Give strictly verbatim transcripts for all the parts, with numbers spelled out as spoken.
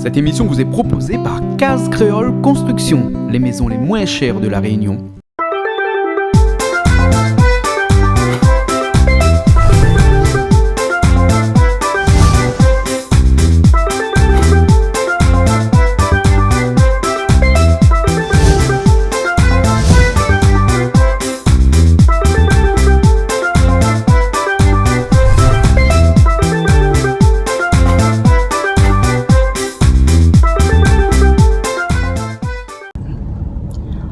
Cette émission vous est proposée par Case Créole Construction, les maisons les moins chères de La Réunion.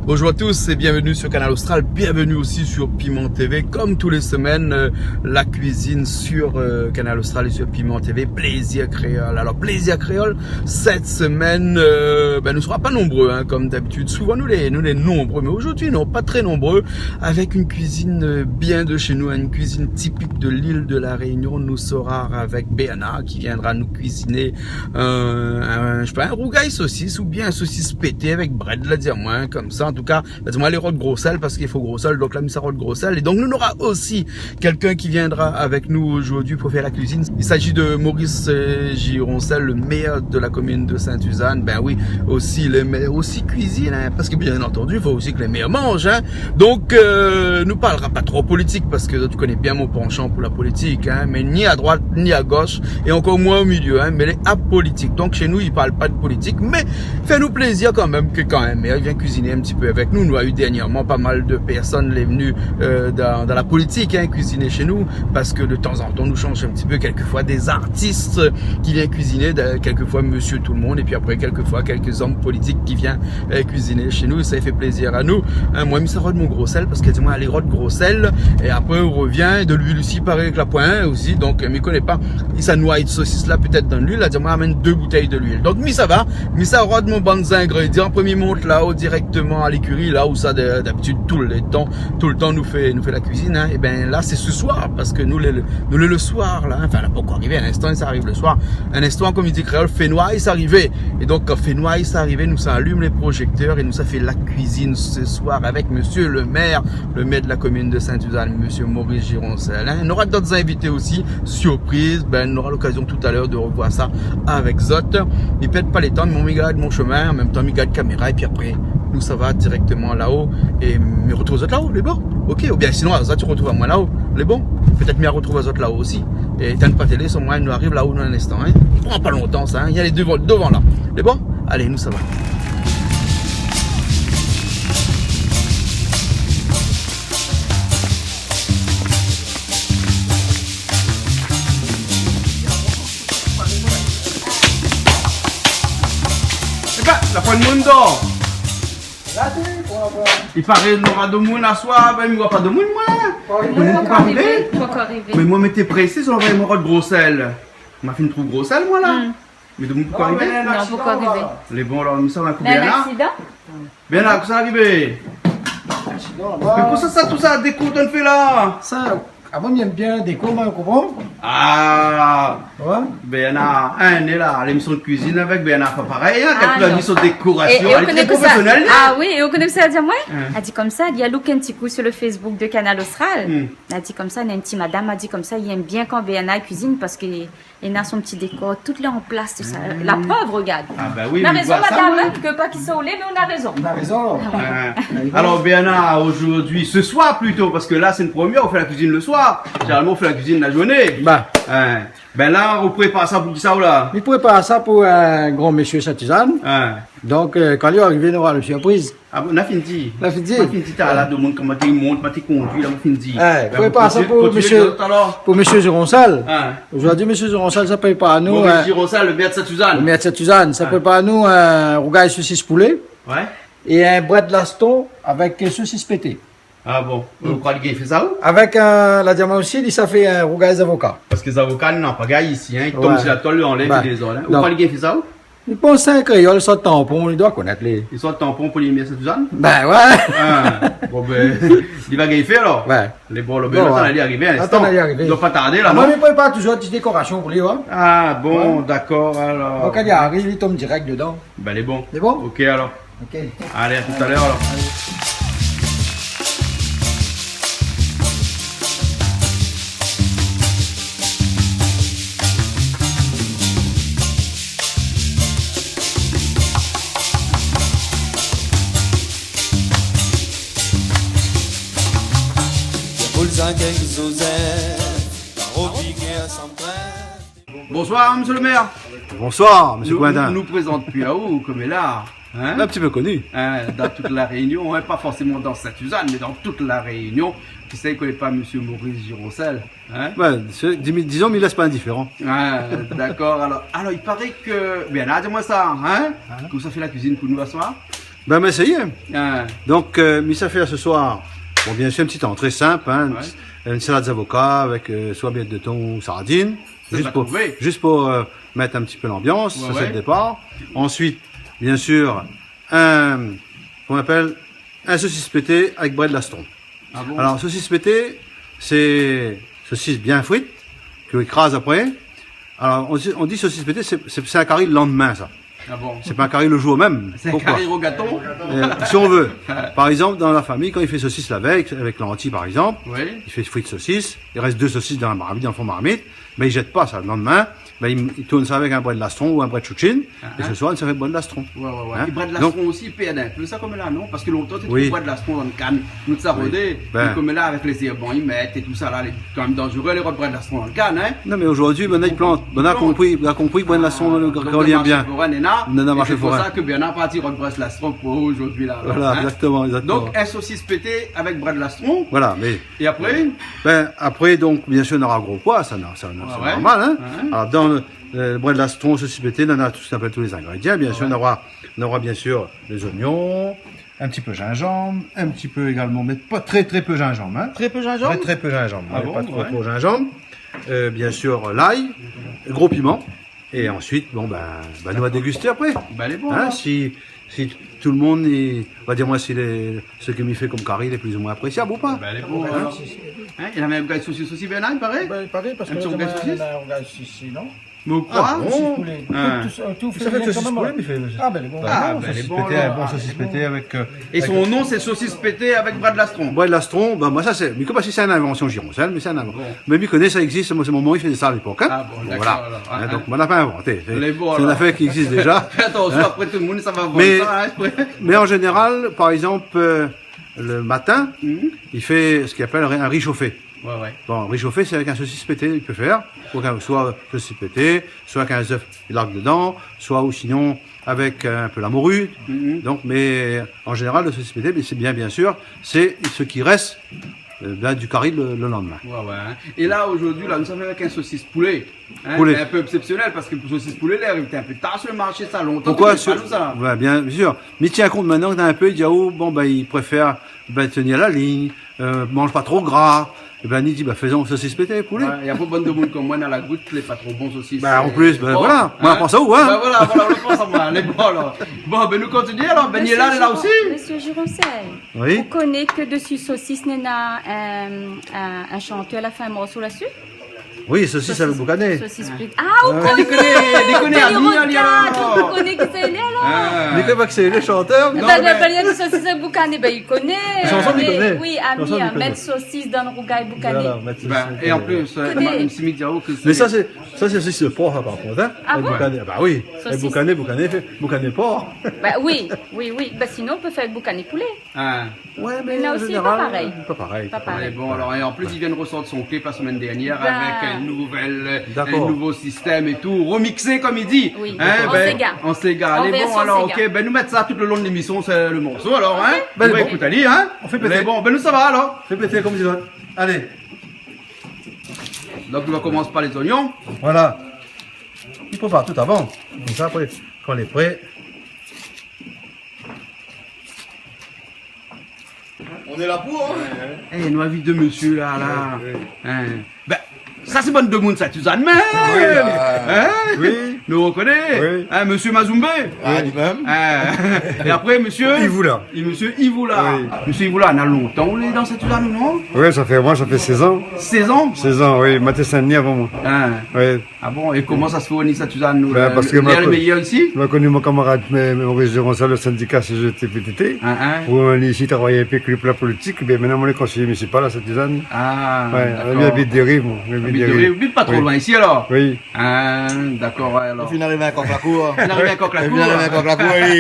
Bonjour à tous et bienvenue sur Kanal Austral. Bienvenue aussi sur Piment T V. Comme tous les semaines, euh, la cuisine sur, euh, Kanal Austral et sur Piment T V. Plaisir Créole. Alors, Plaisir Créole, cette semaine, euh, ben, nou sra pa nonbré, hein, comme d'habitude. Souvent, nou lé, nou lé nonbré, mé zordi, non, pa tré nonbré, avec une cuisine, euh, bien de chez nous, une cuisine typique de l'île de la Réunion. Nou sra avec Bernard qui viendra nous cuisiner euh, un, je sais pas, un rougail saucisse ou bien un saucisse pété avec brèd, la di amoin, konmsa. En tout cas, la di amoin, alé rod gro sèl, parske i fo gro sèl, donk la mi sa rod gro sèl. Et donc, nous aurons aussi quelqu'un qui viendra avec nous aujourd'hui pour faire la cuisine. Il s'agit de Maurice, euh, Gironcel, le maire de la commune de Sainte-Suzanne. Ben oui, aussi, le maire aussi cuisine, hein, parce que bien entendu, il faut aussi que les maires mangent, hein. Donc, euh, nou parlra pa tro politik, parske ou koné bien mon penchant pour la politique, hein, mais ni à droite, ni à gauche, et encore moins au milieu, hein, mé lé apolitik. Donc, chez nous, i parl pa de politik, mé fé anou plézir kan mèm ke kan in mèr i vien kuiziné in ti pé avèk nou. Nou la u dèrnièrman pa mal de pèrsone lé venu, euh, dan, dan la politik, hein, kuiziné shé nou, parske de tanzantan, nou shanj in ti pé, kèlkefoi dé zartis ki vien kuiziné, de, kèlkefoi Monsieur Tout le Monde, épi apré, kèlkefoi kèlk zom politik ki vien, euh, kuiziné shé nou. Sa i fé plézir anou. Hein, moin, mi sa rod mon gro sèl, parske di amoin, alé rod gro sèl, é apré, ou revien, de luil osi, parèy ke la poin osi, donk, euh, mi koné pa. I sa noi sosis la, pétèt dan luil, la di amoin, amèn dé boutèy de luil. Donk, mi sava, mi sa rod mon bann zingrédian, apré mi mont la-o dirèkteman a lékiri, la ousa de, d'abitid, toultan, toultan nou fé, nou fé la kuizine, hein. É bin, la, sé se soir, parske nou lé, nou lé le soir, la, hein. Anfin, la pankor arivé, in instan, sa i ariv le soir. In instan, konm i di kréol, fé noir, sa i arivé. É donk, kan fé noir, sa i arivé, nou sa alim lé projèktèr é nou sa fé la kuizine se soir avèk monsieur le maire, le maire de la commune de Sainte-Suzanne, monsieur Maurice Gironcel, hein. Nou nora d'ot zinvité osi, surpriz, bin, nou nora lokazion talèr de revoir sa avèk zot. Mi pèrd pa le tan, mi gard mon shomin, an mèm tan, mi gard kaméra, épi apré, nou sava dirèkteman la-o, é mi retrouv azot la-o, lé bon ? OK, oubien sinon, azot i retrouv amoin la-o, lé bon ? Pétèt mi retrouv azot la-o osi. É tann pa télé, son moin, nou ariv la-o dan in instan, hein. I pran pa lontan, sa, hein. I lé dovan, dovan la. Lé bon ? Alé, nou sava. É bin, la poin moun dan. I paré nora domoun aswar, bin, mi oi pa domoun, moin. Domoun pankor arivé. Pankor arivé. Mé moin, mi té présé, zot la anvoy amoin rod gro sèl. Ma fine trouv gro sèl, moin, la. Hmm. Mé domoun pankor arivé ? Non, pankor arivé. Lé bon, alor, mi sa va koup la. Mé in aksidan ? Bin la, kosa la arivé ? Aksidan, la. Mé kosa sa, tout sa déko ou fé la ? Sa, amoin, mi èm bien déko, moin, ou konpran ? Ah. Ouais. Bernard, hein, nou lé la, lémision de kuizine avèk Bernard, pa parèy, hein, kèl la vi son dékorasion, é, é ou koné kosa ? Profésionèl, hein ? Ah oui, é ou koné kosa la di amoin ? Hein. La di konmsa, li la louk in ti kou sur le Facebook de Kanal Austral. Hmm. La di konmsa, néna in ti madam, la di konmsa, li èm bien kan Bernard i kuizine parske li néna son ti dékor, tout lé an plas, tout sa. Hmm. La prèv, regard. Ah, bin oui, na rézon, madam, hein, ke pa ki sa ou lé, mé ou na rézon. Ou na rézon. Ah, ouais. Hein. Alor, Bernard, zordi, se soir plito, parske la, sé in promièr, ou fé la kuizine le soir. Zénéralman, ou fé la kuizine la zourné. Ba. Hein. Bin la, ou prépar sa pou kisa, ou la ? Mi prépar sa pou in gran mésyé Sainte-Suzanne. Hein. Donk, euh, kan li va arivé, nora le surpriz. Ah bon, na fine di. Na fine di. Na fine di, talèr la, domoun, koman té mont, koman té kondui, la, na fine di. Eh, bin, prépar sa pou mésyé, pou mésyé Gironcel. Hein. Zordi, mésyé Gironcel, sa prépar anou, Maurice Gironcel, le maire de Sainte-Suzanne. Le maire de Sainte-Suzanne, sa prépar anou in rougay sosis poulé. Ouais. É in brèd laston avèk sosis pété. Ah bon. Hmm. Ou kroi li gingn fé sa, ou ? Avèk, euh, la di amoin osi, li sa fé in rougay zavoka. Parske zavoka, non, pa gingn isi, hein. I tonm si la tol, i anlèv lé zol, hein. Ou kroi li gingn fé sa, ou ? Mi pans in kréol sort Tanpon, li doi konèt, li. Li sort Tanpon pou li, mésyé Sainte-Suzanne ? Bin ouais. Ah, bon, bin, li va gingn fé, alor. Ouais. Lé bon, lé bon, voilà. Atann, li ariv, in instan. Atann, li ariv. Li doi pa tardé, la, non ? Moin, mi prépar touzour ti dékorasion pou li, ouais. Ah bon, dakor, alor. Donk, kan li ariv, li tonm dirèk dedan. Bin, lé bon. Lé bon ? OK, alor. OK. Alé, a talèr, alor. Alé. Bonsoir, monsieur le maire. Bonsoir, monsieur Coindin. Nou, nou prézant pi aou, koméla, hein ? Un petit peu connu. Hein, dans toute La Réunion, hein, pas forcément dans Sainte-Suzanne, mais dans toute La Réunion. Qui sait, i koné pa monsieur Maurice Gironcel, hein ? Ouais, sé, di-, dizon, mi lès pa indiféran. Ah, d'accord. Alors, alors, il paraît que, bien, la, di amoin sa, hein ? Hein ? Ke ou sa fé la kuizine pou nou aswar ? Ben, mi sa éséy. Ah. Donk, euh, mi sa fé aswar, bon, bien sûr, une petite entrée simple, hein, une, ouais, une salade d'avocat avec, euh, soit miette de thon ou sardine, juste pour, juste pour, euh, mettre un petit peu l'ambiance, ouais, ça, c'est le départ. Ensuite, bien sûr, un, comment on appelle, un saucisse pété avec brèd lastron. Ah bon ? Alors, saucisse pété, c'est saucisse bien frite, ke ou ékraz apré. Alors, on dit, on dit saucisse pété, c'est, c'est, c'est un cari le lendemain, ça. Ah bon ? C'est pas un cari le jour même. Pourquoi ? C'est un cari au gâteau ? Euh, si on veut. Par exemple, dans la famille, quand il fait saucisse la veille, avec lentilles, par exemple, oui, il fait frite saucisse, il reste deux saucisses dans la marmite, dans le fond marmite, mais il jette pas ça. Le lendemain, ben, il, il tourne ça avec un brèd lastron ou un brèd tchoutchine, ah, et ce soir, il se fait brèd lastron. Ouais, ouais, ouais. Hein ? Et brèd lastron aussi, i pèrd un peu sa, koméla, non ? Parce que longtemps, té trouv brèd lastron dan le kann, nou té sa rodé. Oui. Ben. Et koméla, avec les herbes, i mèt et tout ça, là, lé kan mèm danzéré, lé rod brèd lastron dan le kann, hein ? Non, mais aujourd'hui, ben, i plant. Ben, la konpri, la konpri, brèd lastron, le, kan i lé bien. Nana marshé forain, néna. Nana marshé forain. Et c'est pour ça que Bernard parti rod brèd lastron pour aujourd'hui, là, hein ? Voilà, exactement, exactement. Donc, un saucisse pété avec brèd lastron. Voilà, mais... Et après ? Ben, après, donc, bien sûr, nora gro poi, sa, non, sa, non, c'est normal, hein. Ouais, ouais. Alors, dans le, euh, brèd lastron, saucisse pété, nana tout ce qu'on appelle tous les ingrédients. Bien sûr, nora, nora bien sûr les oignons, un petit peu gingembre, un petit peu également, mais pas très, très peu gingembre, hein. Très peu gingembre ? Très, très peu gingembre, hein, pas trop, trop gingembre. Ah bon, ouais. Euh, bien sûr, l'ail, gros piment. Et ensuite, bon, ben, ben, nou va dégusté apré. Ben, lé bon, hein, alors. Si, si tout le monde, i va dir amoin si lé, sak mi fé kom kari, lé plus ou moins appréciable ou pas. Ben, lé bon, alors. Hein, néna mèm rougay sosis osi, Bernard, i paré ? Ben, i paré, parske néna rougay sosis, non ? Mé ou kroi ? Ah bon ? Sosis poulé. Hein. Tout, tout, tout fé bien kan mèm. Sa fé sosis poulé, mi fé. Ah, ben, lé bon. Ah, ben, lé bon, alors. Sosis pété, un bon saucisse pété avec, euh, et son nom, c'est saucisse pété avec brèd lastron. Brèd lastron, ben, moin, sa sé, mi koné pa si sé in invansion Gironcel, mé sé in invan-, bon. Mé mi koné sa i égzis, moin, sé mon momon i fézé sa a lépok, hein. Ah bon, d'accord, alors, hein. Voilà. Hein, donk, moin la pa invanté. Sé, lé bon, sé in afèr ki égzis déza. Fé atansion, apré, tout le monde, sa va voir sa, hein, apré. Mé an zénéral, par égzanp, euh, le matin, i fé sak i apèl in ri shofé. Ouais, ouais. Bon, ri shofé, sé avèk in sosis pété, i pé fèr. Ou avèk in, soi sosis pété, soi avèk in zèf i larg dedan, soi, ou sinon, avèk in pé la mori. Mhm. Donk, mé an zénéral, le sosis pété, mé sé bien, bien sûr, sé sak i rès, euh, ben, du kari le, le lendemain. Ouais, ouais, hein. É la, zordi, la, nou sa fé avèk in sosis poulé. Hein, poulé. Sé in pé eksépsionèl, parske pou sosis poulé, lé arivé in pé tar su le marshé, sa, lontan. Pourquoi ? Té koné pa nou sa. Ouais, bien sûr. Mé tiens kont, mintnan, néna in pé i di, oh, bon, ben, i préfèr, ben, tenir la ligne, euh, manz pa tro gra. É ben, i di, ben, fé sosis pété, poulé. Ouais, é apré, bann demoun kom moin, dan la gout, lé pa tro bon sosis. Ben, an plus, ben, voilà. Moin la pans aou, hein. Ben, voilà, voilà, moin la pans aou, moin. Lé bon, alors. Bon, ben, nou kontinié, alors. Ben, lé la, lé la osi. Monsieur Gironcel, oui, ou koné ke desi sosis, néna in, in, in shantèr la fé in morso la dsi ? Oui, sosis avèk boukané. Sosis pli. Ah, ou koné, li koné, li koné, ou koné kisa i lé, alors. Ah. Li koné pa kisa i lé, le shantèr. Non, mé sosis avèk boukané, ben, li koné. Shanson, li koné. Oui, Amir, mèt sosis dan rougay boukané. Voilà, mèt sosis boukané. Ben, é an plus, euh, mèm si mi di aou ke sé... Mé sa, sé, sa, sé sosis por, sa, par kont, hein. Ah bon ? Avèk boukané, ah, ben oui. Avèk boukané, boukané, boukané por. Ben oui, oui, oui. Ben, sinon, i pé fé avèk boukané poulé. Ah. Ouais, mé an zénéral, pa parèy. Pa parèy, pa parèy. Pa parèy. Bon, alors, et en plus, il vient de ressortir son clip la semaine dernière avec une nouvelle, un nouveau système et tout, remixé, comme il dit. Oui, en séga. Hein, ben, en séga. En version séga. Allez, bon, alors, ok, ben, nou mèt sa tout le long de l'émission, sé le morso, alors, hein. Ok. Ben, nou ékout ali, hein. Nou fé pété. Allez, bon, ben, nou sava, alors. Fé pété, kom i di. Allez. Donk, nou va komans par lé zoignon. Voilà. I préfèr tout avan. Komsa, apré, kan lé pré, on est là pour, hein ? Eh, nou la vi dé mésyé la, la. Ouais, ouais. Hein. Ben, sa sé bann demoun Sainte-Suzanne mèm. Oui, ah, hein ? Oui. Nou rokoné. Oui. Hein, mésyé Mazoumbé. Ah, li mèm. Hein. É apré, mésyé Ivoula. É mésyé Ivoula. Oui. Mésyé Ivoula, na lontan ou lé dan Sainte-Suzanne, non ? Oui, sa fé, moin, sa fé sèz an. Sèz an ? Sèz an, oui. Moin té Sin-Dni avan, moin. Hein. Oui. Ah bon, é koman sa sé fé ou ni Sainte-Suzanne, nou, le, parske lèr lé méyèr isi ? Moin la koni mon kamarad, mé, mé Maurice Gironcel, le syndicat C G T P T T. Hein, hein. Ou, euh, li osi travay in pé avèk la politik, ben, mintnan, moin lé konséyé minisipal a Sainte-Suzanne. Ah, d'accord. Ouais, mi abit Dérive, moin. Mi abit Dérive. Abit Dérive, abit pa tro loin isi, alors ? Oui. Ah, d'accord, ouais. Alor. Li fine arivé in kok la kour. Li fine arivé in kok la kour. Li fine arivé in kok la kour, oui.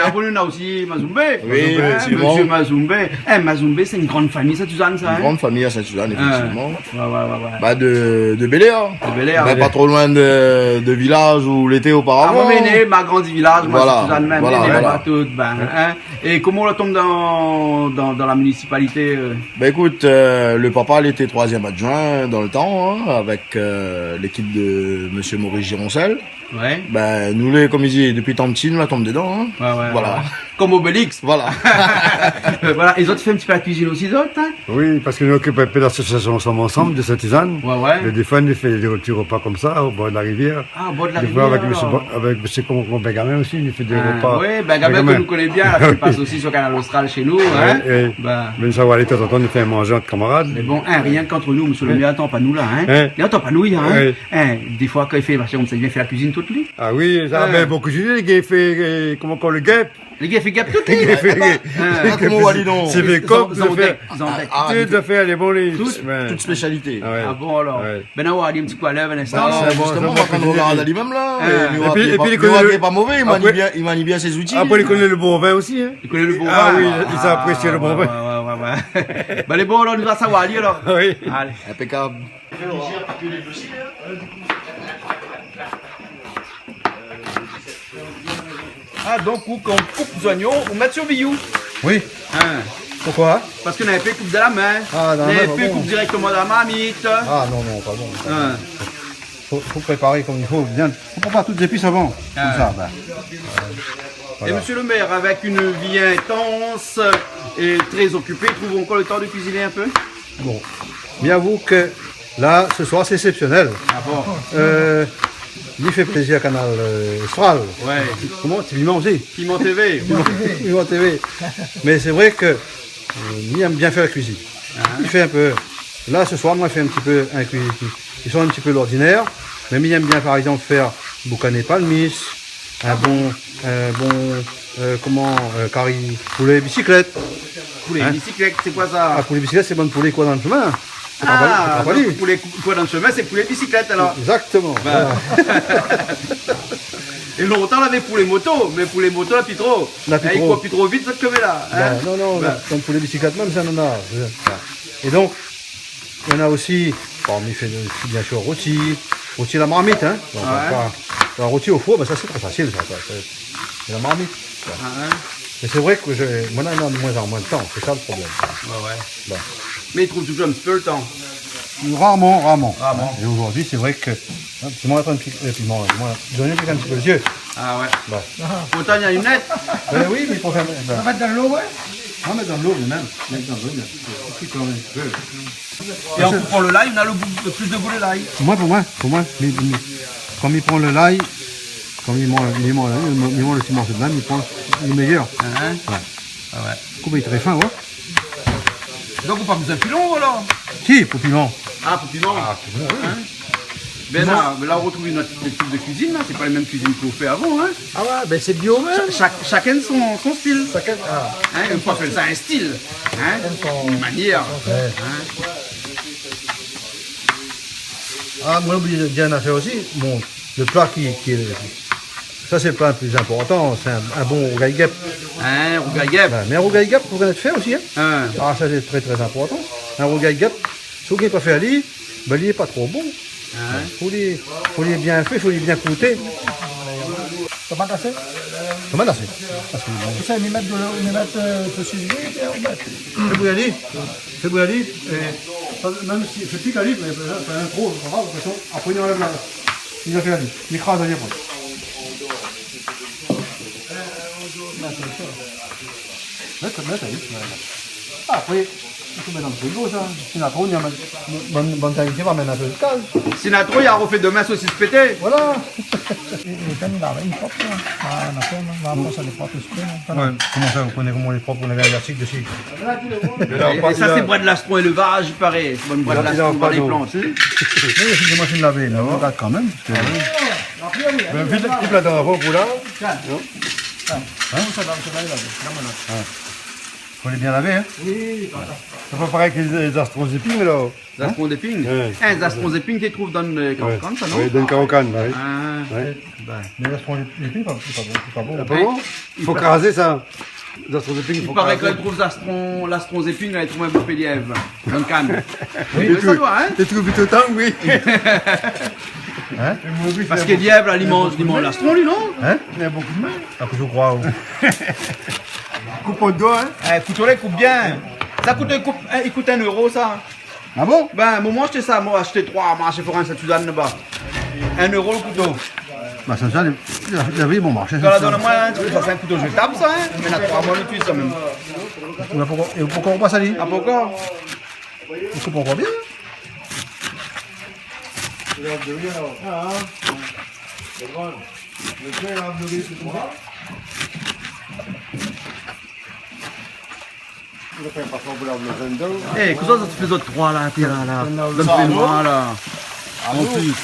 Apré nou néna osi Mazoumbé. Oui, éfèktivman. Mésyé Mazoumbé. É, Mazoumbé, sé in gran fami, Sint-Sizane, sa, in ? In gran fami a Sint-Sizane, éfèktivman. Oué, oué, oué. Ba, de, de Bèlèr. De Bèlèr, oué. Pa tro loin de, de vilaz ousa lété oparavan. A, moin lé né, ma grandi vilaz, moin, Sint-Sizane mèm. Voilà, voilà. Bin, in. É koman ou la tonm dan, dan, dan la minisipalité, eu ? Bin, ékout, eu, le papa, li lété troizièm adjoin dan le tan, in, avèk, eu, lékip de mésyé Maurice Gironcel. Oué. Bin, nou lé, kom i di, dopi tan pti, nou la tonm dedan, in. Oué, oué, oué. Voilà. Kom Obélix. Voilà. Voilà. É zot i fé in ti pé la kuizine osi, zot, in ? Oui, parske nou okip in pé lasosiasion Ansanm Ansanm de Sint-Sizane. Oué, oué. É défoi, nou fé dé ti repa konmsa, o bor de la rivièr. A, o bor de la rivièr, alor. Défoi, avèk mésyé Bo-, avèk mésyé, koman, koman, Bengamin osi, nou fé dé repa. A, oué, Bengamin ke nou koné bien, la, ki pas osi sur Kanal Austral shé nou, in. Oué, oué. Bin. Mé sa va alé, tanzantan, nou fé manzé ant kamarad. Mé bon, in, rienk ant nou, mésyé le mèr i antann pa nou, la, in. In ? Li antann pa nou, in. Oué. In, défoi, kan li fé, parske konmsa, li vien fé la kuizine tout li. A oui, sa, bin, bon, kuizine, li fé, eu, koman, kan le gèp. Li fé gèp tout li. Li fé gèp. Sé pa koman Wali, non. Sé fé kok, zot i fé, zot i fé, a, a, tout i fé, lé bon, li. Tout, tout spésialité. A oué. A bon, alor. Oué. Bin, nou va alé in ti kou alèr, in instan. Ba, sa, bon, zistoman, sa, nou va koizine, rogard ali mèm, la. É épi, épi, li koné le, pa mové, li mani bien, li mani bien sé zouti. Apré, li koné le bon vin osi, in. Li koné le bon vin. A oui, li sa aprésié le bon vin. Oué, oué, oué, oué. Bin, lé bon, alor, nou va sa, Wali, alor. Oui. Alé. Inpékab. A, donk, ou, kan ou koup zoignon, ou mèt sur biyou. Oui. In. Poukoué ? Parske néna in pé i koup dan la min. A, dan la min, néna in pé i koup dirèkteman dan la marmit. A, non, non, pa bon. In. Fo, fo préparé kom i fo, bien. Fo préparé tout zépis avan. A. Konmsa, bin. É voilà. Mésyé le mèr, avèk in vi intans é trè okipé, i trouv ankor le tan de kuiziné in pé ? Bon, mi avou ke la, se soir, sé éksépsionèl. A bon ? Eu, li fé plézir Kanal, eu, Austral. Oué. Koman, Ti Piman osi ? Piman TV. Piman, Piman TV. Mé sé vré ke, eu, mi èm bien fé la kuizine. A. Mi fé in pé, la, se soir, moin, mi fé in ti pé in kui-, ki, ki sort in ti pé lordinèr. Mé mi èm bien, par égzanp, fé boukané palmis, in bon, in bon, eu, koman, eu, kari poulé bisiklèt. Poulé bisiklèt, sé koué sa ? A, poulé bisiklèt, sé bann poulé i kour dan le shemin. Sé pa valé, sé pa valé. A, donk poulé i kour dan le shemin, sé poulé bisiklèt, alor. Égzakteman. Bin. Voilà. É lontan, lavé poulé moto, mé poulé moto, la pi tro. La pi tro. É, i kour pi tro vit, sa, ke la, in ? Bin, non, non, donk poulé bisiklèt mèm, sa, non, non. É donk, néna osi, bon, mi fé osi, bien sir, roti, roti la marmit, in. Donk, a oué. Sa, la roti o four, bin sa, sé tro fasil, sa, sa, sé, sé la marmit, sa. A oué. Mé sé vré ke je, moin, néna de moin an moin de tan, sé sa le problèm. Oué, oué. Bon. Mé i trouv touzour in ti pé le tan. Rarman, rarman. Rarman. É zordi, sé vré ke, in, sé moin la pran pi-, eu, piman, la, moin, la, mi pik in ti pé le zié. A oué. Bon. Pourtan, néna in linèt. Eu, oui, mé pou fé, bin. Ou va mèt dan lo, oué ? Ou va mèt dan lo, mé mèm. Mèt dan lo, mé in ti pé, in ti pé. É an koupant le lay, ou na le gou, le plis de gou le lay. Moin, pou moin, pou moin, mi, mi, kom mi pran le lay, kom mi manz, mi manz, mi manz le ti morso de lay, mi pran le méyèr. In ? Oué. A oué. Koup trè fin, oué. Donk, ou pa bezoin pilon, alor ? Si, pou piman. A, pou piman. A, pou piman, oui. In ? Bin la, la, ou artrouv in ot tip de kuizine, la. Sé pa la mèm kuizine ke ou fé avan, in ? A oué, bin sé bio mèm. Cha-, shak-, shakinn son, son stil. Shakinn, a. In, i fo apèl sa in stil. In ? Shakinn son, in manièr. Oué. In ? A, moin la oubli de dir in afèr osi. Bon, le pla ki, ki, sa sé le pla le pli inportan, sé in, in bon rougay gèp. In rougay gèp. Oué, mé in rougay gèp, fo konèt fé osi, in. In. A, sa sé trè, trè inportan. In rougay gèp, si ou koné pa fé ali, bin, li lé pa tro bon. A oué. Fo li, fo li bien fé, fo li bien kouté. Tomat asé ? Tomat asé. Asé, bon. Ou sa, mi mèt de lo, mi mèt, eu, sosis bri, é ou mèt. Fé bouyir ali, fé bouyir ali, é sa, mèm si, fé pik ali, mé fé, fé in tro, pa grav, de tout fason, apré, nou anlèv la, li la fé ali, li kraz ali apré. Mèt, mèt ali, oué. Apré, i fo mèt dan le frigo, sa. Si na tro, ni amèn, bann, bann invité va amenn in pé de kaz. Si na tro, i arfé domin sosis pété. Voilà. É, é kan la, i prop, la. A, na pwin, non. La, apré, sa lé prop, lé prop, non. Oué, koman sa, ou koné koman lé prop, ou na in élastik dési. É, é sa, sé brèd lastron élevaz, i paré. Sé bann brèd lastron, pa lé plant. Si. Non, mé sé, moin, sé lavé, mé rogard kan mèm, parske... A oué. Bin, vit, koup la dan avan, pou la. Tiens. Non. Tiens. In ? Sa va, sa va, la, la, la. A. Lé bien lavé, in ? Oui, oui, parfé. Sé pa parèy ke lé, lé zastron zéping, la. Zastron zéping ? Wé. In, zastron zéping, té trouv dan, eu, Karokan, sa, non ? Wé, dan Karokan, wé. A. Wé. Bin. Mé zastron zéping, lé pa, lé pa bon, lé pa bon. Lé pa bon ? I fo krazé sa. Zastron zéping, i fo krazé. I paré ke li trouv zastron, lastron zéping, la, li trouv in bonpé lièv dan kan. Oui. Mé sa i doi, in ? Té trouv pito tang, oui. In ? Parske lièv, la, li manz, li manz lastron, li, non ? In ? Néna bonpé d'mal. Apré, mi kroi, o. Koup out do, in ? É, kouto la, i koup bien. Sa i kout, i kout, in, i kout in éro, sa. A bon ? Bin, moin, moin la ashté sa, moin la ashté troi, marshé forin Sint-Sizane laba. In éro lo kouto. Ba, sa, sa, la, la vi, bon marshé, sa. Kan la done amoin, in, sa sé in kouto zétab, sa, in. Mé na troi moi, lo tui, sa mèm. Ou la pankor, é ou pankor pa sali ? A, pankor. Ou konpran pa bien, in ? Regarde, regarde. A, in. Sé bon. Le fé, la, de l'huile, sé tout sa. É, kosa zot i fé zot troi la, atèr la, la ? Dann fé noir la. An plis.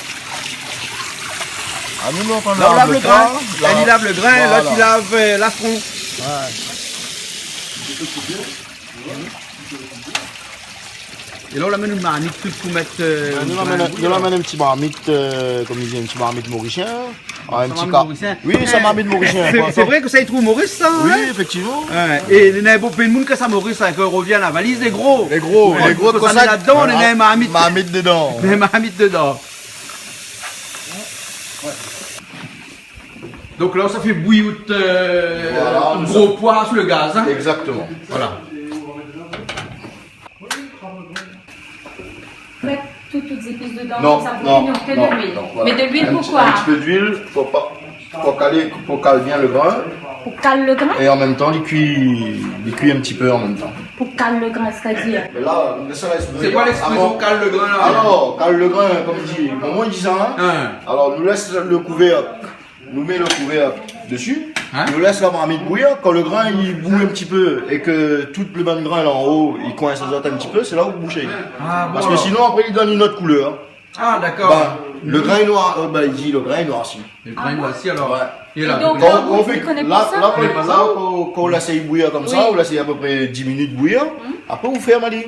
Anou, nou, kan nou lav lo grin, la, li lav lo grin, lot i lav, eu, lastron. Wé. É la, ou la amenn in marmit tout pou mèt, eu, nou la amenn, nou la amenn in ti marmit, eu, konm i di, in ti marmit morisien. A, in ti marmit morisien. Oui, sé in marmit morisien, koi. Sé vré ke sa i trouv Moris, sa, in ? Oui, éfèktivman. Wé, é néna bonpé d'moun ke sa Moris, sa, ke i rovien la valiz lé gro. Lé gro, lé gro, ke sa, sa, néna ladan, néna in marmit. Marmit dedan. Néna in marmit dedan. Donk la, sa i fé bouyi, eu, gro poi sou lo gaz, in. Voilà, nou sa... Égzaktoman. Voilà. Mèt tout, tout zépis dedan, non, konmsa, pou non, ke de luil. Non, non, voilà. Mé de luil, in ti, poukoi ? In ti pé d'luil pou pa, pou kalé, pou kal bien lo grin. Pou kal lo grin ? É an mèm tan, li kui, li kui in ti pé an mèm tan. Pou kal lo grin, sétadir ? Mé la, mé sa la, sé koi lèksprésyon, avan, kal lo grin, la ? Alor, kal lo grin, konm i di, momon i di sa, in ? In. Alor, nou lès lo kouvèrk Nou mèt lo kouvèrk dési, in, nou lès la marmit bouyi. Kan lo grin i bouy in ti pé é ke tout lo bann grin la anlèr i koins azot in ti pé, sé la ou boush. A, bon, alor. Parske sinon, apré, li donn in ot koulèr. A, dakor. Bin, lo grin noir, eu, bin, i di lo grin noirsi. Lo grin noirsi, alor. Wé. É la, donk, kan, kan ou fé, la, la, kan, kan ou lès bouyi konmsa, ou lès apépré dis minit bouyi, apré ou fèrm ali.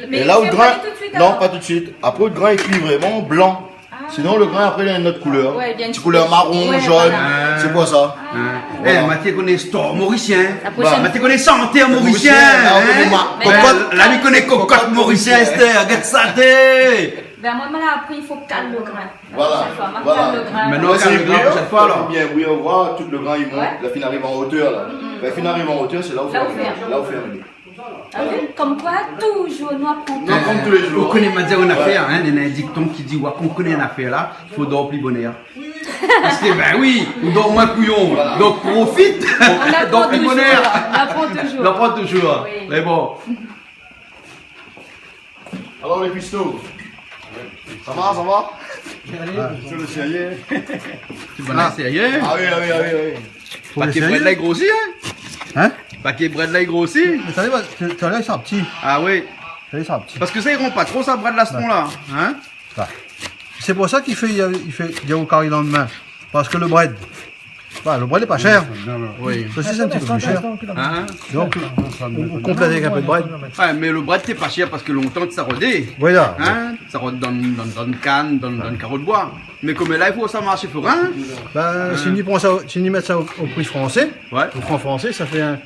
Mé ou fèrm pa tout suit, alor ? Non, pa tout suit. Apré, lo grin i kui vréman blan. A. Sinon, lo grin, apré, li na in ot koulèr. Wé, li na in ti koulèr maron, zone, voilà. Sé koi sa ? A. Voilà. É, Mathieu i koné Store morisien. La prochaine fois. Mathieu i koné Santé morisien, in ? Morisien, la, ou koné ma-, kokot. Bin, la, li koné kokot morisien, astèr, gèt sa, té. Bin, moin, moin la apri, i fo kal lo grin. Voilà, voilà. La prochaine fois, ma kal lo grin. Maintenant, kal lo grin, la prochaine fois, alor. Bien, oui, ou voi, tout lo grin i mont, la fine ariv an otèr, la. Kan la fine ariv an otèr, sé la ou fèrm. La ou fèrm. La ou fèrm. A oui, konm koi, toujour, nou aprann. Nou aprann tou lé jour. Ou koné, ma di aou in afèr, in, néna in dikton ki di, oua, kan ou koné in afèr la, fo dor pli bonèr. Parske, bin oui, ou dor moin kouyon. Voilà. Donk, profit. Dor pli bonèr. Nou aprann toujour. Nou aprann toujour. Oui. Mé bon. Alor, lé kuisto, sa va, sa va ? Alé. Sur le sérieux. Ti bann sérié. A oui, a oui, a oui, a oui. Pakèt brèd la i grosi, in ? In ? Pakèt brèd la i grosi. Mé talèr, talèr, sa pti. A oui. Talèr, sa pti. Parske sa i ron pa tro, sa, brèd lastron la, in ? Wé. Sé pou sa k'i fé, i fé, i fé yaourt kari landemin. Parske lo brèd, wé, lo brèd lé pa shèr. Oui. Sosis in ti pé pli shèr. In ? Donk, ou, ou konplèt avèk in pé d'brèd. Wé, mé lo brèd té pa shèr parske lontan té sa rodé. Voilà. In ? Sa rod dan, dan, dan kan, dan, dan karo d'boi. Mé konm la, i fo sa marshé forin. Bin, si ni pran sa, si ni mèt sa o, o pri fransé, wé, o fran fransé, sa fé in,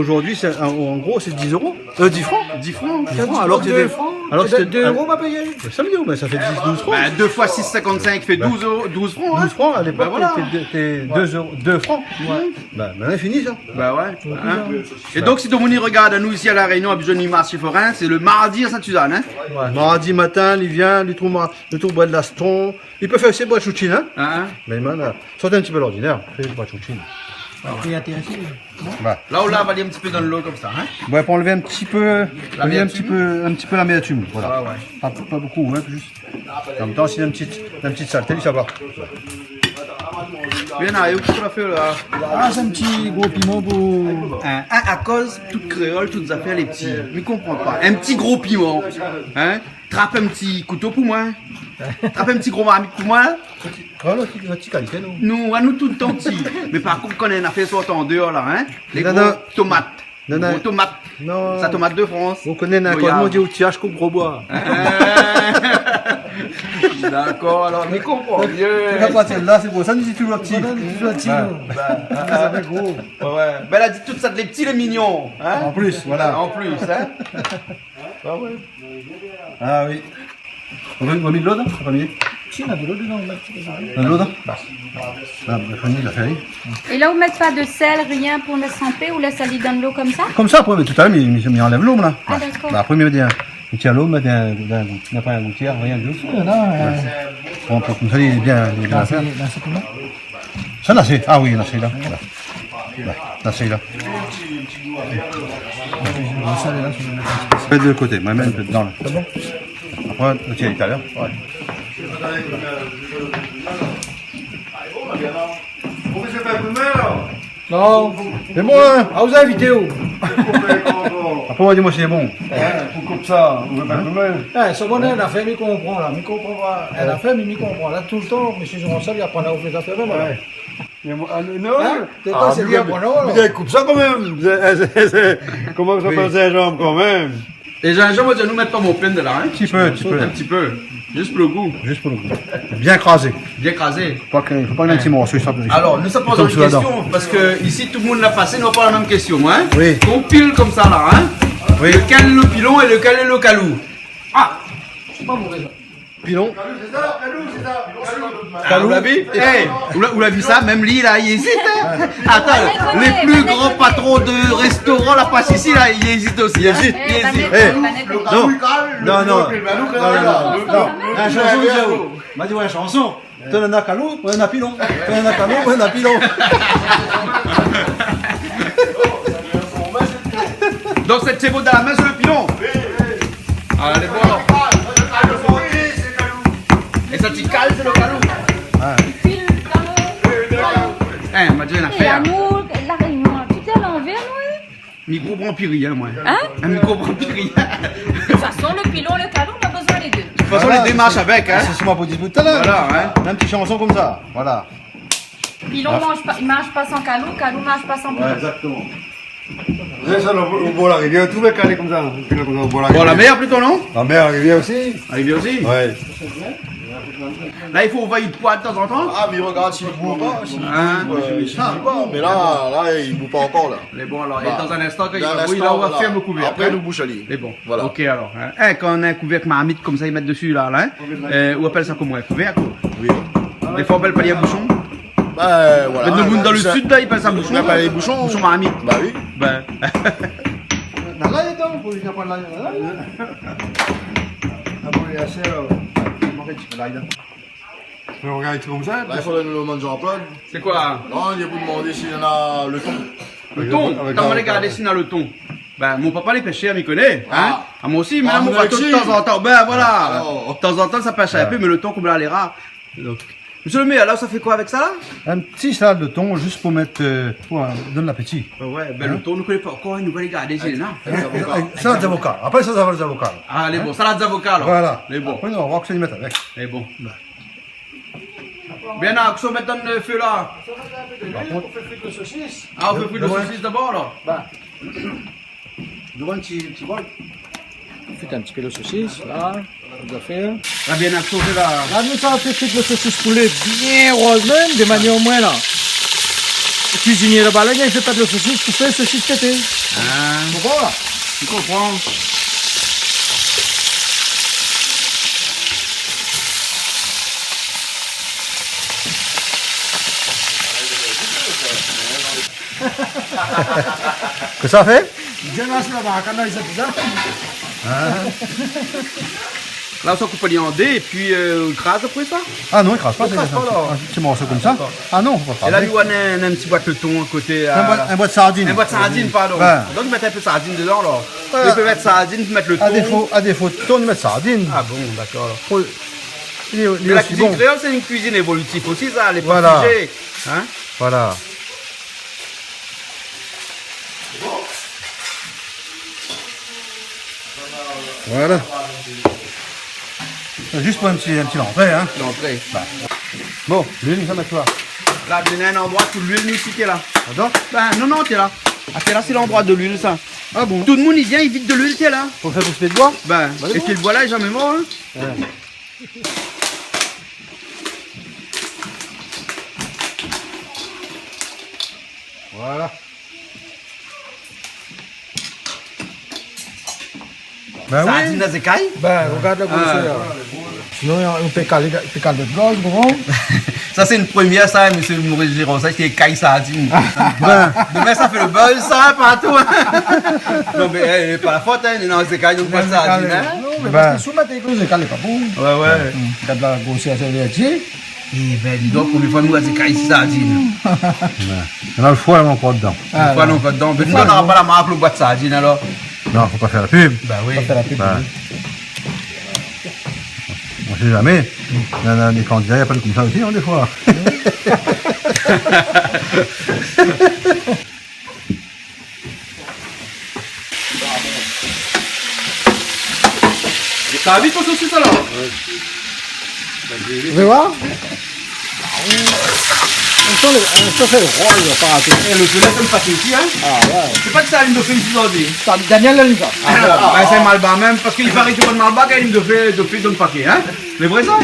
zordi, sé, an, an gro, sé dis éro. Eu, dis fran. Dis fran. Dis fran, alor ke dé, dé fran. Alor ke dé éro, ma péyé. Sa vé dir, bin, sa fé dis, douz fran. Bin, dé foi sis, sinkant-sink, i fé douz éro, douz fran, in. Douz fran, a lépok, bin voilà, té, té dé éro, dé fran. Wé. Bin, bin, fini sa. Bin wé. In. É donk, si tout domoun i rogard anou isi La Rényon, a Bijon, ni marshé forin, sé lo mardi a Sint-Sizane, in. Wé. Mardi matin, li vien, li trouv ma-, li trouv brèd lastron. Li pé fé osi brèd shoutine, in. In, in. Mé, mé, sort in ti pé lordinèr, fé brèd shoutine. Apré, intérésé. Wé. La, ou la aval in ti pé dan lo konmsa, in. Wé, pou anlèv in ti pé, in ti pé, in ti pé lamèrtim, voilà. A wé. Pa, pa bonpé, in, zis. An mèm tan, si na in ti, in ti salté, sa va. Bien, a, é kosa ou la fé la ? A, sé in ti gro piman pou... In, in, akoz tout kréol, tout zafèr, lé pti. Mi konpran pa. In ti gro piman, in ? Trap in ti kouto pou moin. Trap in ti gro marmit pou moin. Wé, lo ti, lo ti kalité, non ? Nou, anou toultan ti. Mé par kont, kan néna in afèr sort an déor la, in, lé gro tomat. Non, non. Gro tomat. Non. Sa tomat de Frans. Ou koné, na Goyave. Koman i di, outiy koup gro boi. Dakor, alor, mi konpran mié. Sé pa sèl-la, sé pou sa nou di touzour ti. Voilà, nou di touzour ti, nou. Ba, sa fé gro. Oué, oué. Bin, la di tout sa, lé pti, lé mignon, in ? An plis, voilà. An plis, in ? A oué. A oui. Ou vé, ou vé mèt dolo, non ? Ou vé mèt ? Si, na dolo dedan, ou mèt dolo dedan. Na dolo dedan ? A, bin, Fanny la fé, oui. É la, ou mèt pa de sèl, rien pou lès tranpé, ou lès ali dan dolo konmsa ? Konmsa, apré, mé talèr, mi, mi, mi anlèv lo, la. A, dakor. Ba, apré, mi mèt in, mi tir lo, mi mèt in, in, in, in goutièr, rien ditou. Non, non, eu, bon, pou konmsa, lé bien, lé bien fé. Sé, la, sé koman ? Sa, la, sé, a oui, la, sé la. La, la, sé la. Sa, lé la, sé la. Fé de koté, moin mèm, fé dedan, la. Sé bon ? Apré, ou tir talèr. Oué. Non, sé bon, in. A, ou la invité, ou. Apré, ou di amoin si lé bon. In, pou koup sa, ou vé pa koupé. In, sa, moin, in afèr, mi konpran, la. Mi konpran pa. In afèr, mi, mi konpran. La, toultan, mésyé Jean-Charles, li aprann aou fé zafèr mèm, alor. Oué. Mé moin, a, non. In ? Sé koi, sé li aprann aou, alor ? Mé koup sa kanmèm. Sé, sé, sé, koman sa i apèl sa, zinzanm kanmèm ? É zinzanm, moin, nou mèt pa mon pèn de la, in ? Ti pé, ti pé. In ti pé. Zis pou lo gou. Zis pou lo gou. Bien krazé. Bien krazé. Fo pa ke, fo pa ke in ti morso i sort. Alor, nou sa poz in késtion, parske isi, tout demoun la pasé, nou la pa la mèm késtion, in ? Oui. Kan ou pil konmsa la, in ? Oui. Lekèl lé lo pilon é lekèl lé lo kalou ? A, sé pa mové, sa. Pilon. Kalou, sé sa, kalou, sé sa. Kalou. A, ou la vi ? É, ou la, ou la vi sa, mèm li, la, li ézit, in ? Atann, lé pli gran patron de restoran la pas isi, la, li ézit osi, in ? Li ézit. Li ézit. É, non, non, non. Non, non, non. La shanson, mi di aou. Ma di, oué, shanson. Toi, ou néna kalou, moin néna pilon. Toi, ou néna kalou, moin néna pilon. Donk, sé, sé bon, dan la min, sé lo pilon. Alé, bon. É sa ti kal, sé lo kalou. A. In, ma di, in afèr. É anou, La Rényon, tout lé a lanvèr, nou, in ? Mi konpran pi rien, moin. In ? In, mi konpran pi rien. De tout fason, lo pilon, lo kalou, nou la bezoin lé dé. De tout fason, lé dé i marsh avèk, in. Voilà. Sé sak moin la di talèr. Voilà, in. In ti shanson konmsa. Voilà. Pilon i marsh pa, i marsh pa san kalou, kalou i marsh pa san pilon. Oué, égzaktoman. Sé sa, lo, lo bor la rivièr, tout lé kalé konmsa, in. Konmsa, o bor la rivièr. Bon, la mèr plito, non ? La mèr, la rivièr osi. La rivièr osi ? Oué. La, i fo ouvèr lo poi tazantan. A, mé regard si li bou pa, si li bou, eu, si li bou pa, mé la, la, li bou pa ankor, la. Mé bon, alor, é dan in instan, kan li va bouyi, la, nou va fèrm lo kouvèrk, in. Apré, nou boush ali. Mé bon, voilà. OK, alor, in. É, kan ou néna in kouvèrk marmit konmsa, i mèt dési, la, la, in. Eu, ou apèl sa koman, in kouvèrk, koi ? Oui. Défoi, i apèl pa li in boushon. Ba, voilà. Mé demoun dan lo sid, la, i apèl sa boushon, i apèl sa boushon. Boushon marmit. Ba oui. Bin. Na lay dedan, fo vni pran lay, la. A bon, lé asé, eu, mank in ti pé lay, la. Mé regard, lé konmsa. La, i fo nou demann Jean-Claude. Sé koi ? Non, li la pou demandé si néna lo ton. Lo ton ? Avèk, avèk, atann, nou va alé gard si néna lo ton. Bin, mon papa lé pèshèr, mi koné, in ? A. A, moin osi, mé la, mon pa, tazantan. Bin, voilà. Alor. Tazantan, sa pèsh in pé, mé lo ton, konm la, lé rar. Donk, mésyé lo mèr, la, sa fé koi avèk sa, la ? In ti salad de ton, zis pou mèt, eu, pou, eu, donn lapéti. Oué, bin, lo ton, nou koné pa ankor, nou va alé gard si néna. Avèk, avèk salad zavoka. Apré sa, sa va lé zavoka, la. A, lé bon, salad zavoka, alor. Voilà. Lé bon. Apré, nou va oir kosa i mèt avèk. Lé bon. Bin, na, kosa i mèt dan lo fé, la ? Par kont, ou fé frir lo sosis. A, ou fé frir lo sosis dabor, la ? Ba. Devan in ti, ti bol. Frit in ti pé lo sosis, la. Tout à fait. La bien aksofé, la. La, nou sa fé frit lo sosis poulé bien roz mèm, de manièr omoin, la, kuizinié laba la, li fé pa lo sosis pou fé sosis pété. A. Ou konpran, la ? Mi konpran. Kosa i fé ? Bien, la, sé la, ba, kan la, i sa, i sa. A. La, ou sa koup ali an dé, épi, eu, ou kraz apré sa ? A non, i kraz pa, i kraz pa, la. In ti morso konmsa. Dakor. A non, fo pa kraz. É la, nou néna in, in ti boit lo ton a koté, in boit, eu, in boit sardine. In boit sardine, pardon. Bin. Donk, i mèt in pé sardine dedan, alor. Voilà. I pé mèt sardine, i pé mèt lo ton. A défo, a défo de ton, i mèt sardine. A bon, dakor, alor. Pou, li, li lé osi bon. Mé la kuizine kréol, sé in kuizine évolitif osi, sa, lé pa fizé, in ? Voilà. Voilà. Sé zis pou in ti, in ti lantré, in. Lantré. Ba. Bon, luil, nou sa mèt koi ? La, nou néna in landroi pou luil, nou, isi, té la. Adan ? Bin, non, non, té la. Ah, sé la, sé landroi de luil, sa. Ah bon ? Tout le moun i vien, i vid de luil, sé la. Pou fé pous pé d'boi ? Bin, é pi le boi la lé zamé mor, in. Ouais. Voilà. Bin oui. Sardine dan zékay ? Bin, rogard la grosèr. Ah. Sinon, nou pé kal, pé kal lot gorz, koman ? Sa, sé in promié, sa, mésyé Maurice Giraud, sa, sé ékay sardine. Bin. Domin, sa fé le buzz, sa, partou, in. Non, mé, é, pa la fot, in, non, zékay, donk pa sardine, in. Non, mé parske si ou mèt ékay, lé pa bon. Ouais, ouais. Rogard la grosèr, sa, lé éti. Ébin, di donk, promié foi nou la zékay sardine. Ouais. Néna le foi, la, ankor dedan. Ah, le foi, ouais. Ankor dedan. Mé nou, nou nora pa la mark, le boit sardine, alor. Non, fo pa fé la pub. Bin oui. Pa fé la pub, oui. On sait jamais. Néna, néna dé kandida i apèl konmsa osi, in, défoi. Sa va vit, out sosis, alor ? Ouais. Ou vé voir ? On sent le, on sent le roi, il va pas rater. É, le fé la, sa i fé isi, in ? Ah, ouais. Sé pa ke sa, la lim de fé isi zordi. Sa, Daniel la lim sa. Ah, bon. Ah, bin, sé malbar mèm, parske i paré ke sé pa malbar, kan la lim de fé, de fé i donn pa ké, in ? Lé vré, sa ?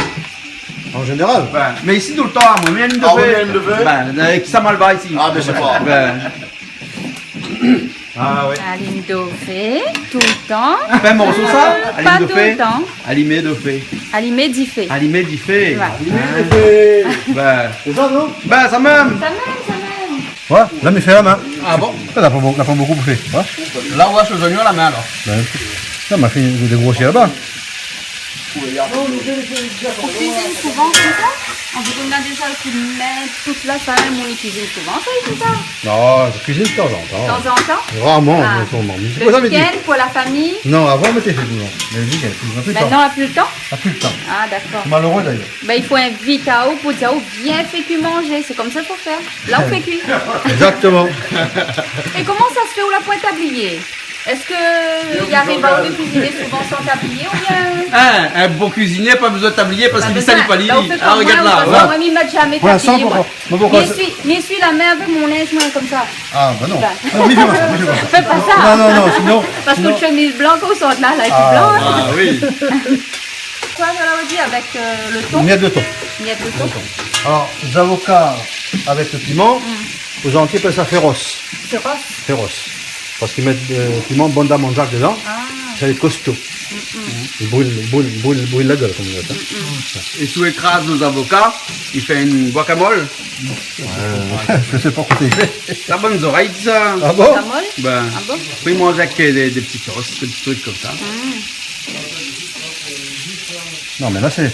An zénéral. Bin, mé isi, toultan, moin, mé la lim de fé. Ah oui, la lim de fé ? Bin, avèk sa, malbar isi. Ah, bin, sé pa. Bin. Ah, ouais. Alim dofé, toultan. Pa in morso, sa ? Euh, pa toultan. Alim dofé. Alimé dofé. Alimé difé. Alimé difé. Ouais. Alimé difé. Bin. Sé sa, non ? Bin, sa mèm. Sa mèm, sa mèm. Ouais, la, mi fé la min. Ah bon ? Sa, la pa bo-, la pa bokou pou fé. Ouais. La, ou ash zoignon la min, alor. Bin, sa, ma fé dé grosèr laba. Ou kuizine souvan konmsa ? An vé dir, ou na déza le kou d'min, tout la, sa, moun i kuizine souvan, sa, i fé sa ? Non, mi kuizine tanzantan. Tanzantan ? Rarman, an se moman. Ah. Le week-end, pou la fami ? Non, avan, mi té fé touzour. Mé le week-end, touzour. Na pi le tan. Mintnan, na pi le tan ? Na pi le tan. Ah, dakor. Sé maléré, dayèr. Bin, i fo invit aou pou dir aou, vien fé kui manzé. Sé konmsa i fo fé. La, ou fé kui. Exactement. É koman sa se fé, ou la poin tablié ? Èske i ariv aou de kuiziné souvan san tablié oubien ? In, in bon kuizinié, pa bezoin tablié parske li sali pa li. Pa bezoin. La, ou fé konm moin, ou fé konm moin, mi mèt zamé tablié, moin. Pou linstan, moin, moin, mi sui, mi sui la min avèk mon linz, moin, konmsa. Ah, bin non. Bin. Non, mi fé pa sa, mi fé pa sa. Fé pa sa. Non, non, non, sinon, sinon. Parske out shemiz blan, kan ou sort la, la, lé blan, in. Ah oui. Koi, sa la, ou di, avèk, euh, le ton ? Mièt de ton. Mièt de ton. Alor, zavoka avèk le piman, mm, lé Antiyé i apèl sa féros. Féros. Féros. Parske i mèt, euh, piman Banda Manzak dedan. Ah. Sa lé kosto. Mm, mm. I bril, i bril, i bril, i bril la gèl, konm i di sa. Mm, mm. É si ou ékraz le zavoka, i fé in guacamole. Euh, mi koné pa koman i fé. Sa, bann zorèy, sa. Ah bon ? Guacamole ? Bin, ah bon ? Apré, i manz avèk, euh, dé, dé ti sos, dé ti trik konmsa. Mm. Non, mé la, sé,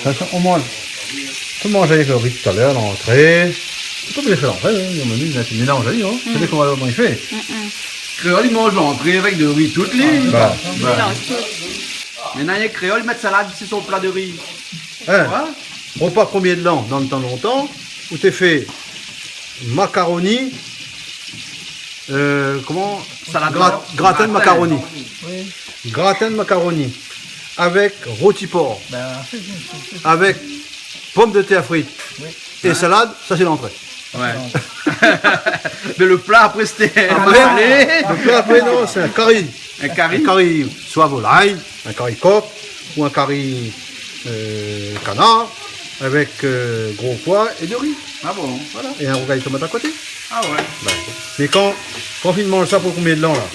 sa, sa, ou manz, ou manz avèk le ri talèr, lantré. Ou pé fé lantré, in, ou mèm, ou mélanz, in. Mm. Sa i dépan koman i fé. Mm, mm. Kréol, i manz lantré avèk le ri, tout, li. Bin. Bin. Mélanz tout. Mé néna kréol, i mèt salad si son pla de ri. In. Ouais. Ou pa, kombien d'tan, dan le tan lontan, ou té fé makaroni, euh, koman ? Salad. Grat-, gratin de makaroni. Oui. Gratin de makaroni. Avèk roti por. Bin, sé, sé, sé, sé. Avèk pomdetèr frit. Oui. É salad, sa sé lantré. Ouais. Mé le pla apré, sété salé. Apré, le pla apré, non, sé in kari. In kari ? In kari, soi volay, in kari kok, ou in kari, euh, kanar, avèk, euh, gro poi é de ri. Ah bon ? Voilà. É in rougay tomat a koté. Ah ouais. Bin, mé kan, kan ou fine manz sa pou konbien d'tan la ?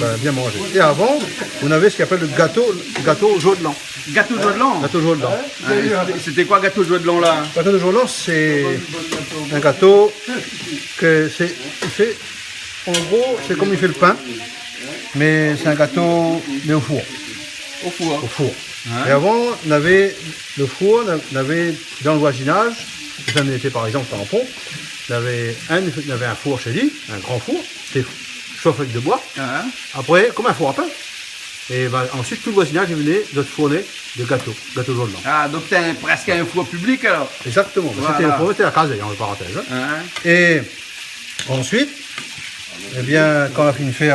Bin, bien manzé. É avan, ou navé sak i apèl le gato, gato jour de l'an. Gato jour de l'an ? Gato jour de l'an. Ah, é sété, sété koi gato jour de l'an la ? Gato jour de l'an, sé in gato ke sé, i fé, an gro, sé konm i fé le pin, mé sé in gato mé o four. O four. O four. Ouais. É avan, navé le four, na-, navé dan le voizinaz, kan nou lété par égzanp Tampon, navé in, navé in four shé li, in gran four, té shof avèk de boi. Ouais. Apré, konm in four a pin. É bin, ansuit, tout le voizinaz i vné, zot i fourné de gato, gato jour de l'an. Ah, donk sé in, prèsk in four piblik, alor. Égzaktoman. Voilà. Sété in four, sété la kaz, an parantèz, in. Ouais. É ansuit, ébin, kan nou la fine fé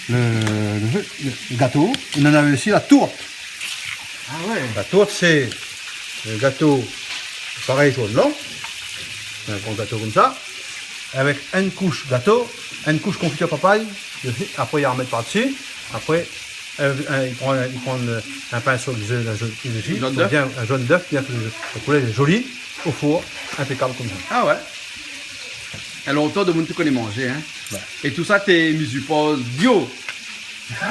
le, le, le gato, nou navé osi la tourt. Ah ouais. La tourt, sé in gato parèy jour de l'an. In gran gato konmsa. Avèk in koush gato, in koush konfitir papay, apré i armèt par dsi, apré, euh, euh, i pran, i pran, euh, in pinso de zèf, in zèf, in zèf, in zèf, in zèf bien fé. Lo poulé lé zoli, o four, inpékab konmsa. Ah ouais. Lontan, demoun té koné manzé, hein. Ouais. É tousa té mi sipoz bio.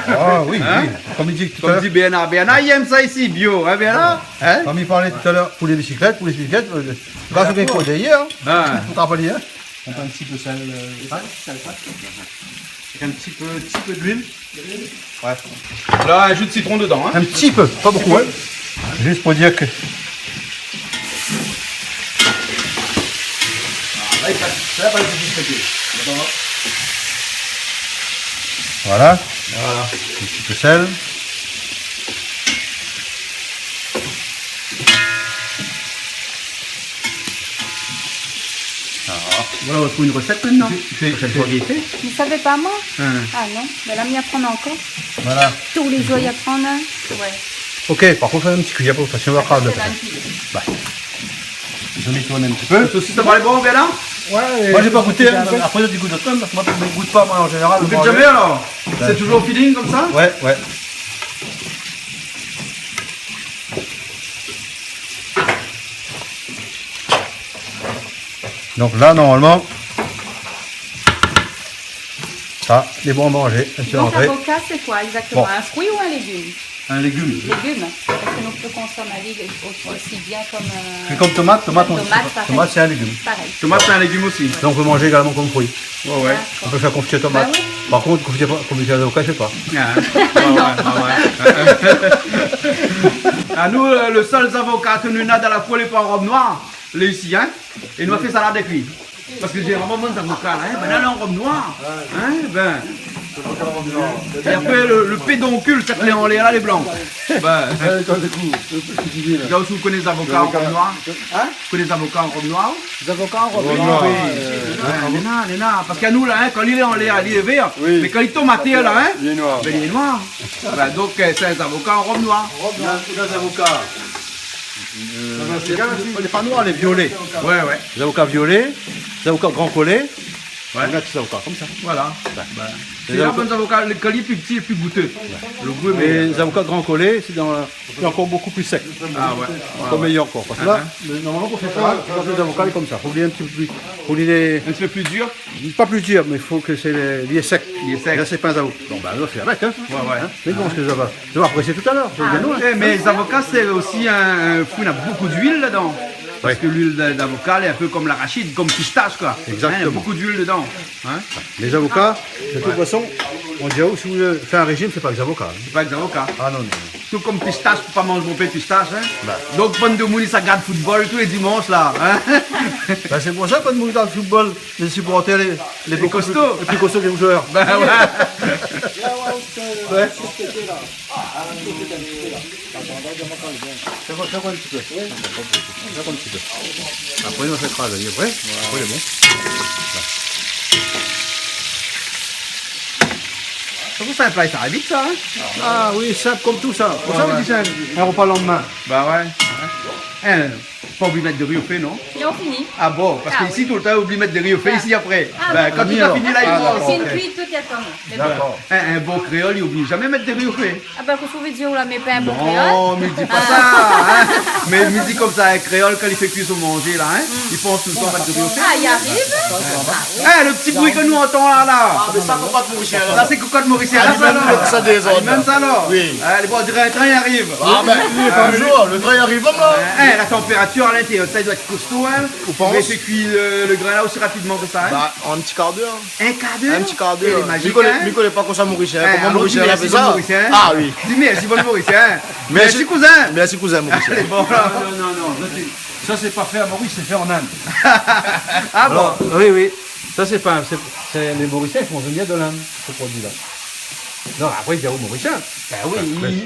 Ah oui, hein ? Oui. Konm i di talèr. Konm di Bernard, Bernard i èm sa isi, bio, hein, Bernard ? Hein ? Konm i parl talèr pou lé bisiklèt, pou lé bisiklèt, euh, gras o gingn kour dèrièr, hein. Ah. Fo rapèl, hein. On met un petit peu de sel, euh, sel, sel, sel. Avec un petit peu, petit peu d'huile. Ouais. Là, un jus de citron dedans, hein. Un petit peu, pas beaucoup, hein. Juste pour dire que... Ah, là, il passe, là, il passe juste un peu. Attends. Voilà. Voilà. Un petit peu de sel. Ah, voilà, on trouve une recette maintenant. Prochaine fois, guetter. Vous savez pas, moi ? Hein. Ah non, mais là, m'y apprendre encore. Voilà. Tous les jours, y apprendre, hein. Ouais. Ok, par contre, fé in ti kuiyèr pou, parske sinon, on va prendre le... Bah. Je m'étourne un petit peu. Saucisse, ça va aller bon, Bernard ? Ouais. Moi, j'ai pas goûté, hein. Après, j'ai goûté quand même, parce que moi, je goûte pas, moi, en général. Vous goûtez jamais, alors ? Ben, c'est toujours au feeling, comme ça ? Ouais, ouais. Donk la, normalman, sa lé bon manzé. Donk, avocat, c'est quoi exactement ? Bon. Un fruit ou un légume ? Un légume. Légume. Parce que nous pouvons consommer un lég-, aussi bien comme, euh, comme tomate, tomate, on dit tomate, pareil. Tomate, c'est un légume. Pareil. Tomate, c'est un légume aussi. Donc, on peut manger également comme fruit. Ouais, ouais. D'accord. On peut faire confiture tomate. Bah oui. Par contre, confiture, confiture avocat, je sais pas. Ah, ouais, ouais, ouais. Anou, euh, le seul avocat ke nou néna dan la kour, lé pa an rob noir, lé isi, hein. É nou la fé salad avèk li. Parske zénéralman, bann zavoka la, hein, bin, lé an rob noir. Hein, bin. É apré, le, le pédonkil, sak lé anlèr la, lé blan. Bin. Alé, atann, ékout, ékout sak i di la. Gars, si ou koné zavoka an rob noir ? Hein ? Ou koné zavoka an rob noir ? Zavoka an rob noir, oui. Néna, néna. Parske anou la, hein, kan li lé anlèr, li lé vèr. Oui. Mé kan li tonm atèr la, hein, li lé noir. Bin, li lé noir. Bin, donk, euh, sé in zavoka an rob noir. Rob noir, sé in zavoka. Euh, lé pa noir, lé violé. Ouais, ouais. Zavoka violé, zavoka gran kolé. Ouais. Ou néna ti zavoka konmsa. Voilà. Bin. Sé la, bann zavoka, le, kan li lé pli pti, lé pli gouté. Ouais. Le gou lé méyèr. Lé zavoka gran kolé, sé dan la, lé ankor bokou pli sèk. Ah ouais. Ankor méyèr ankor. Parske la, le, normalman, pou fé sa, kan lé zavoka lé konmsa, fo li lé in ti pé pli, fo li lé... Un petit peu plus dur. Pa pli dir, mé fo ke sé le, li lé sèk. Li lé sèk. La, sé pa in zavoka. Bon, bin, nou fé avèk, hein. Ouais, ouais. Hein ? Mé bon, parske sa va, sa va aprésié talèr. Ah oui. Eh, mé zavoka, sé osi in, in frui, néna bokou d'luil ladan. Parske luil d'a-, d'avoka, lé in pé konm larashid, konm pistash, koi. Exactement. Hein, néna bokou d'luil dedan. Hein ? Lé zavoka, de tout fason, on di aou, si ou vé fé in réjim, sé pa èk zavoka, hein. Sé pa èk zavoka. Ah non, non, non. Tout konm pistash, fo pa manz bonpé pistash, hein. Bin. Donk, bann demoun i sa gard football tou lé dimansh la, hein. Bin, sé pou sa, bann demoun i gard football, lé sipotèr lé, lé pli kosto. Lé pli kosto ke lé zouèr. Bin ouais. Ouais. Fé ankor, fé ankor in ti pé. Fé ankor in ti pé. Apré, nou fé krazé, apré. Voilà. Apré, lé bon. Sa, sé in pla i sava vit, sa, hein ? Ah oui, sinp konm tout sa. Pou sa, ouais, nou di sa, in ropa landmin. Bah ouais. Hein, pa oubli mèt dori o fé, non ? Lé fini. Ah bon, parske isi, toultan, oubli mèt dori o fé, isi, apré. Ah, bin, kan tout la fini, la, i manz. Ah, dakor, ok. Sé in kui, tout i atann. Mé bon. Dakor. In, in bon kréol, i oubli zamé mèt dori o fé. Ah bin, kosa ou vé dir la, mé pa in bon kréol. Non, mi di pa sa, hein. Mé mi di konmsa, in kréol, kan li fé kui son manzé la, hein, li pans toultan mèt dori o fé. Ah, i ariv. Ah oui. Eh, le ti bri ke nou antann la, la. Ah, mé sa, kokosh morisien la. Sa, sé kokosh morisien la, sa, la. Sa, dézord. Mèm sa, la. Oui. Eh, lé bon, on dirait un train i ariv. Ah bin, lé pa in zour, le train i ariv, la. Eh, la tanpératir a l'intérieur, sa, i doi èt kosto, hein. Ou pans ? Mé fé kui le, le grin la osi rapidman ke sa, hein. Bah, an in ti kar d'èr. In kar d'èr ? In ti kar d'èr. É lé mazik, hein ? Mi koné, mi koné pa kosa morisien, koman morisien i fé sa. Ah oui. Di mèrsi, bann morisien. Mèrsi, kouzin. Mèrsi, kouzin morisien. Alé, bon. Non, non, non, non, sa, sé, sa, sé pa fé a Moris, sé fé an Inde. Ah bon ? Alors, oui, oui. Sa, sé pa, sé, sé, lé Morisien i fé vnir de l'Inde, se produi la. Non, apré, i vien o Morisien. Bin oui,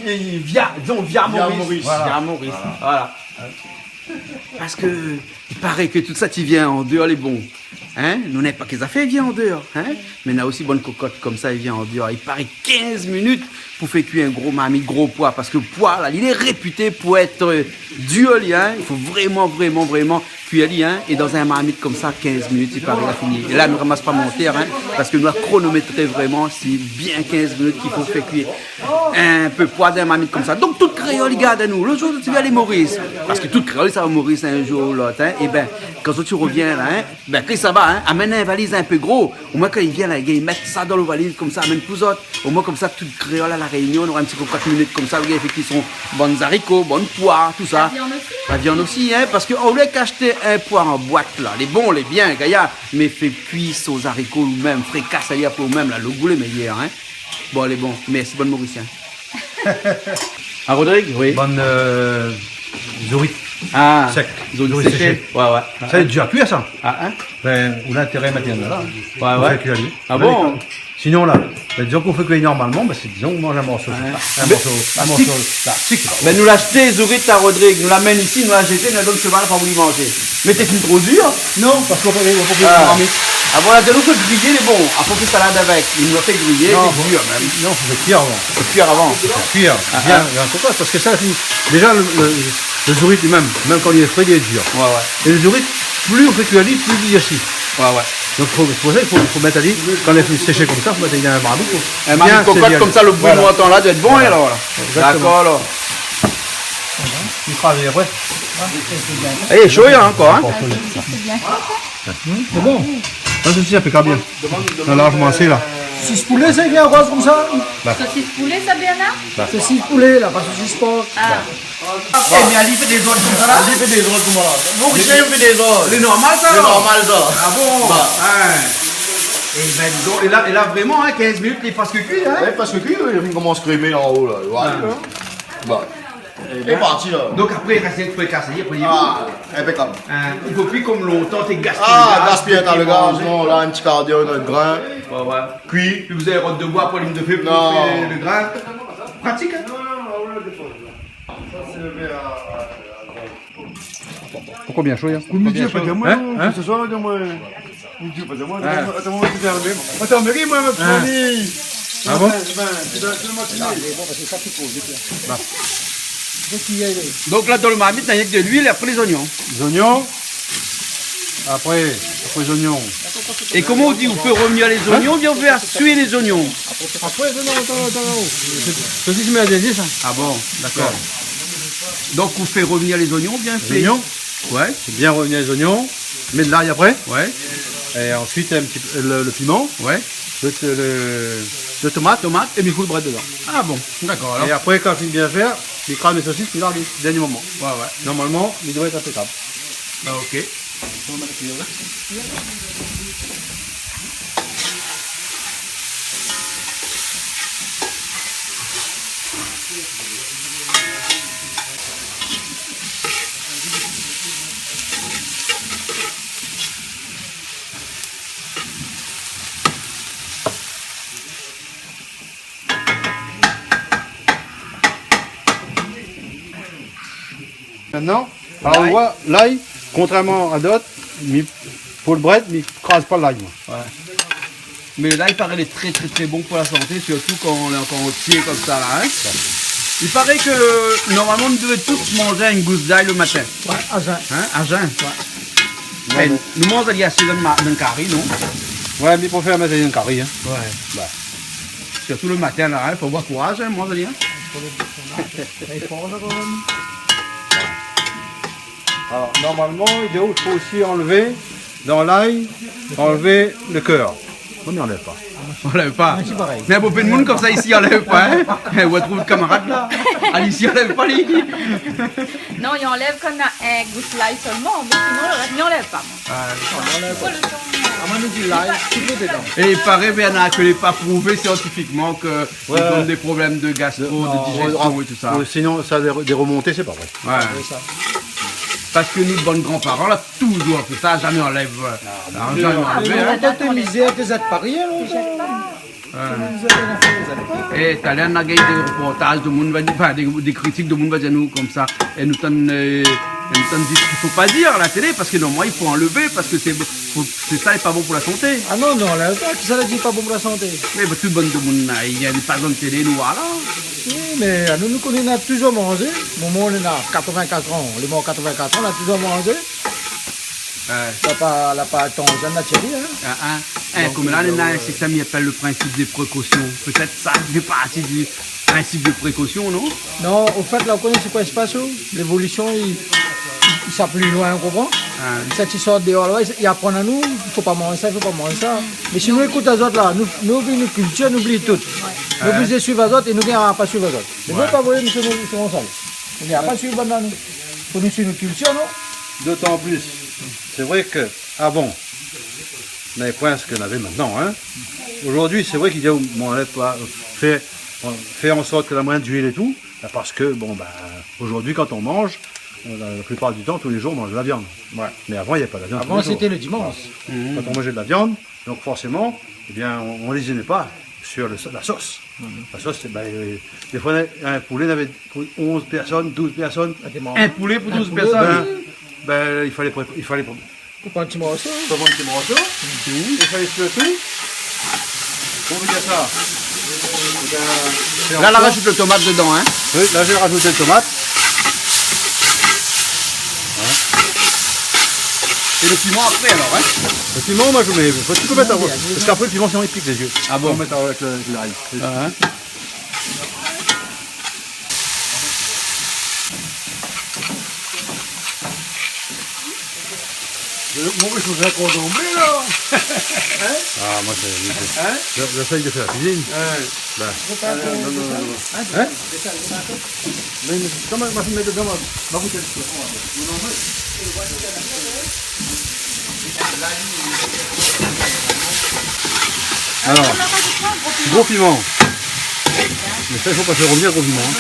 i, i vien, disons, via Moris. Via Moris. Voilà. Voilà. Parske i paré ke tout sak i vien an déor lé bon. Hein ? Nou néna pa ke zafèr i vien an déor, hein ? Mé néna osi bann kokot konmsa i vien an déor. I paré kinz minit pou fé kui in gro marmit, gro poi, parske poi la, li lé répité pou èt, euh, dir, li, hein. I fo vréman, vréman, vréman kui ali, hein. É dan in marmit konmsa, kinz minit, i paré la fini. É la, nou ramas pa mon tèr, hein, parske nou la kronométré vréman, sé bien kinz minit k'i fo fé kui in pé poi dan in marmit konmsa. Donk, tout kréol i gard anou. Lot zour, zot i vé alé Moris. Parske tout kréol i sava Moris in zour ou lot, hein. É bin, kan zot i rovien la, hein, bin, ke sa va, hein, amenn in valiz in pé gro. Omoin, kan i vien la, i mèt sa dan lo valiz konmsa, amenn pou zot. Omoin, konmsa, tout kréol a La Rényon, nora in ti kokot minit konmsa, lo gars i fé kui son bann zariko, bann poi, tousa. La viann osi, hein. La viann osi, hein, parske olié k'ashté in poi an boit la, lé bon, lé bien, gayar, mé fé kui son zariko ou mèm, frikas ali apré ou mèm la, lo gou lé méyèr, hein. Bon, alé, bon. Mèrsi, bann Morisien. Ah, Rodrigue, oui. Bann, euh, zourit. Ah, sèk. Zourit séshé. Zourit séshé. Ouais, ouais. Sa lé dir a kuir, sa. Ah, hein. Bin, ou la intéré mintnan la, hein. Ouais, ouais. Ou fé kui ali. Ah bon ? Sinon, la, bin, dizon k'ou fé kui normalman, bin, sé, dizon, ou manz in morso, sé sa. In morso, in morso, la, sik. Bin, nou la ashté zourit, la, Rodrigue. Nou la amenn isi, nou la zété, nou la donn sheval, pa voulu manzé. Mé té fine tro dir. Non, parske ou la pa, ou la pa fé marmit. Ah bon, la, dizon, ou fé griyé, lé bon. Apré, ou fé salad avèk. Nou la fé griyé, lé dir mèm. Non, fo fé kuir avan. Fé kuir avan. Fé kuir. Ah, bien, ah. Bien, an tou ka, parske sa, sé, déza, lo, lo, lo zourit li mèm, mèm kan li lé fré, li lé dir. Ouais, ouais. É lo zourit, pli ou fé kuir ali, pli li lé si. Ouais, ouais. Donk, fo, sé pou sa, i fo, fo mèt ali, kan lé fine séshé konmsa, fo mèt ali dan in marmit, koi. In marmit kokot, bien séyé konmsa, lo bri, voilà, nou antann la, i doi èt bon, voilà, alor, voilà. Exactement. Dakor, alor. I kraz apré. Lé sho, hein, ankor, hein. Ah, sé bien. Hmm, sé bon. La sosis, sa i fé ka bien. Sa, la, koman sé, la ? Sosis poulé, sa, i vien roz konmsa ? Sosis poulé, sa, Bernard ? Sosis poulé, la, pa sosis por. Ah. Eh, mé ali i fé dézord konmsa, la ? Ali i fé dézord konmsa, la. Morisien i fé dézord. Lé normal, sa, alor ? Lé normal, sa. Ah bon ? Bah. Hein. Eh bin, dis donc, é la, é la, vréman, hein, kinz minit, li lé prèsk kui, hein ? Ouais, prèsk kui, li komans krémé an-o, la. Ouais, hein. Bah. Lé parti, la. Donk apré, i rès in frikasé, apré, lé bon. Ah, inpékab. Hein, i fo pi konm lontan, té gaspiy lo gaz, gaspiy lo gaz, non, la, in ti kar d'èr, nout grin. Ouais, ouais. Kui. Pi ou la rod de boi pou alim de fé pou fé lo grin. Pratik, hein ? Poukoi bien sho, hein ? Komi di, pa di amoin, hein ? Ke se soi, pa di amoin. Komi di, pa di amoin, atann, atann, atann, mé ri, moin, ma fami. Ah bon ? Ben, ben, sé dan, sé dan matiné. Donk la, dan lo marmit, na rienk de luil é apré lé zoignon. Zoignon. Apré, apré zoignon. É koman ou di, ou fé revnir lé zoignon, oubien ou fé sué lé zoignon ? Apré, atann, atann, atann. Sosis, mé la dézi, sa. Ah bon, dakor. Ouais. Donk, ou fé revnir lé zoignon, oubien fé... Zoignon. Ouais. Fé bien revnir lé zoignon. Mèt de lay apré. Ouais. É ansuit, in ti pé, lo, lo piman. Ouais. Lo, lo, lo tomat. Tomat. É mi fout lo brèd dedan. Ah bon, dakor, alor. É apré, kan fini bien fé, mi kraz mé sosis, mi larg dernié moman. Ouais, ouais. Normalman, li doi èt inpékab. Ah, ok. Mintnan, alor, ou voi, lay, kontrèrman a dot, mi, pou lo brèd, mi kraz pa lay, moin. Ouais. Mé lay, i paré, lé trè, trè, trè bon pou la santé, sirtou kan ou lé ankor antié konmsa la, hein. Ouais. I paré ke, normalman, nou doi tout manz in gous lay lo matin. Ouais, a jin. Hein, a jin. Ouais. Ben, nou manz ali asé dan ma-, dan kari, non ? Ouais, mi préfèr mèt ali dan kari, hein. Ouais. Ouais. Sirtou lo matin la, hein, fo avoir kouraz, hein, manz ali, hein. Lé for, sa, kan mèm. Alor, normalman, i fo osi anlèv dan lay, anlèv lo kèr. Moin, mi anlèv pa. Anlèv pa. Moin, sé parèy. Mé bonpé d'moun konmsa isi i anlèv pa, hein. Ou trouv kamarad la. Ali isi i anlèv pa, li. Non, i anlèv kan néna in gous lay solman, mé sinon, lo rès, mi anlèv pa, moin. Ah, dakor. Ah, moin, mi di lay, tout lé dedan. É i paré, Bernard, ke lé pa prouvé siantifikman ke i donn dé problèm de gastro, de dijestion é tousa. Non, sinon, sa, dé, dé remonté, sé pa vré. Ouais. Sé sa. Parske nout bann gran paran la, touzour fé sa, zamé anlèv. Ah, zamé anlèv, hein. Mé atann, té mizèr, té zèt pa rien, non, sa. Eh, talèr, na gingn dé reportaz, demoun va di, anfin, dé, dé kritik, demoun va di anou konmsa. É nou tann, euh, Antann di sak i fo pa dir a la télé, parske normalman i fo anlèv, parske sé, fo, sé sa lé pa bon pou la santé. Ah non, non, la, kisa la di pa bon pou la santé ? Mé, bin, tout bann demoun la, i gingn pa dan la télé, nou, voilà. Oui, mé anou, nou koné, nou la touzour manzé. Momon, li na katrovin-katr an, li lé mor katrovin-katr an, li la touzour manzé. Ouais. La pa, la pa tan zèn, la, Thierry, hein ? Ah, ah. Eh, konm la, nou na in sistèm i apèl le principe de précaution. Pétèt sa i fé parti du principe de précaution, non ? Non, o fèt, la, ou koné sak i spas, ou ? Lévolision, i, i sava pli loin, ou konpran ? Ah. Sak i sort déor, la, i aprann anou, i fo pa manz sa, i fo pa manz sa. Mé si nou ékout azot, la, nou, nou oubli nout kiltir, nou oubli tout. Nou oblizé suiv azot é nou gingn pa suiv azot. Mé nou pa voyé, nou, nou, nou, nou, nou gingn pa suiv bann-la, nou. Fo nou suiv nout kiltir, non ? D'autant plus, c'est vrai que avant, on n'avait point ce qu'on avait maintenant, hein. Aujourd'hui, c'est vrai qu'il y a, bon, on a pas fait, on fait en sorte que la moins d'huile et tout, parce que, bon, ben, aujourd'hui, quand on mange, on a, la plupart du temps, tous les jours, on mange de la viande. Ouais. Mais avant, il y avait pas de la viande tous les jours. Avant, c'était le dimanche. Voilà. Quand on mangeait de la viande, donc forcément, eh bien, on, on lésinait pas sur le, la sauce. Mhm. La sauce, c'est, ben, euh, des fois, un poulet, on avait pour onze personnes, douze personnes. Ah, t'es marrant. Un poulet pour douze personnes. Un poulet, oui. Ben, ben, il fallait prépa-, il fallait pré-, Koup an ti morso. Koup an ti morso. Mhm. É sa, i fé tout. Koman i di sa ? La, la rajout le tomat dedan, hein ? Oui, la, mi rajout le tomat. É le piman apré, alor, hein ? Le piman, moin, mi mèt, fo in ti pé mèt avan. Parske apré, le piman, sinon, i pik lé zié. Ah bon ? Fo mèt avèk le, lay. Ah, hein ? Moris, ou fé in kordon blé, la ? Hein ? Ah, moin, sé, mi fé, hein ? Je, j'essaye de faire la cuisine. Hein ? Ben. Alé, non, non, non, non. Hein ? Mé, mé, koman, moin, mi mèt dedan, moin, moin, gout in ti pé. Non, non, moin, Alor, gro piman. Mé sa, i fo pa fé rovnir gro piman, hein.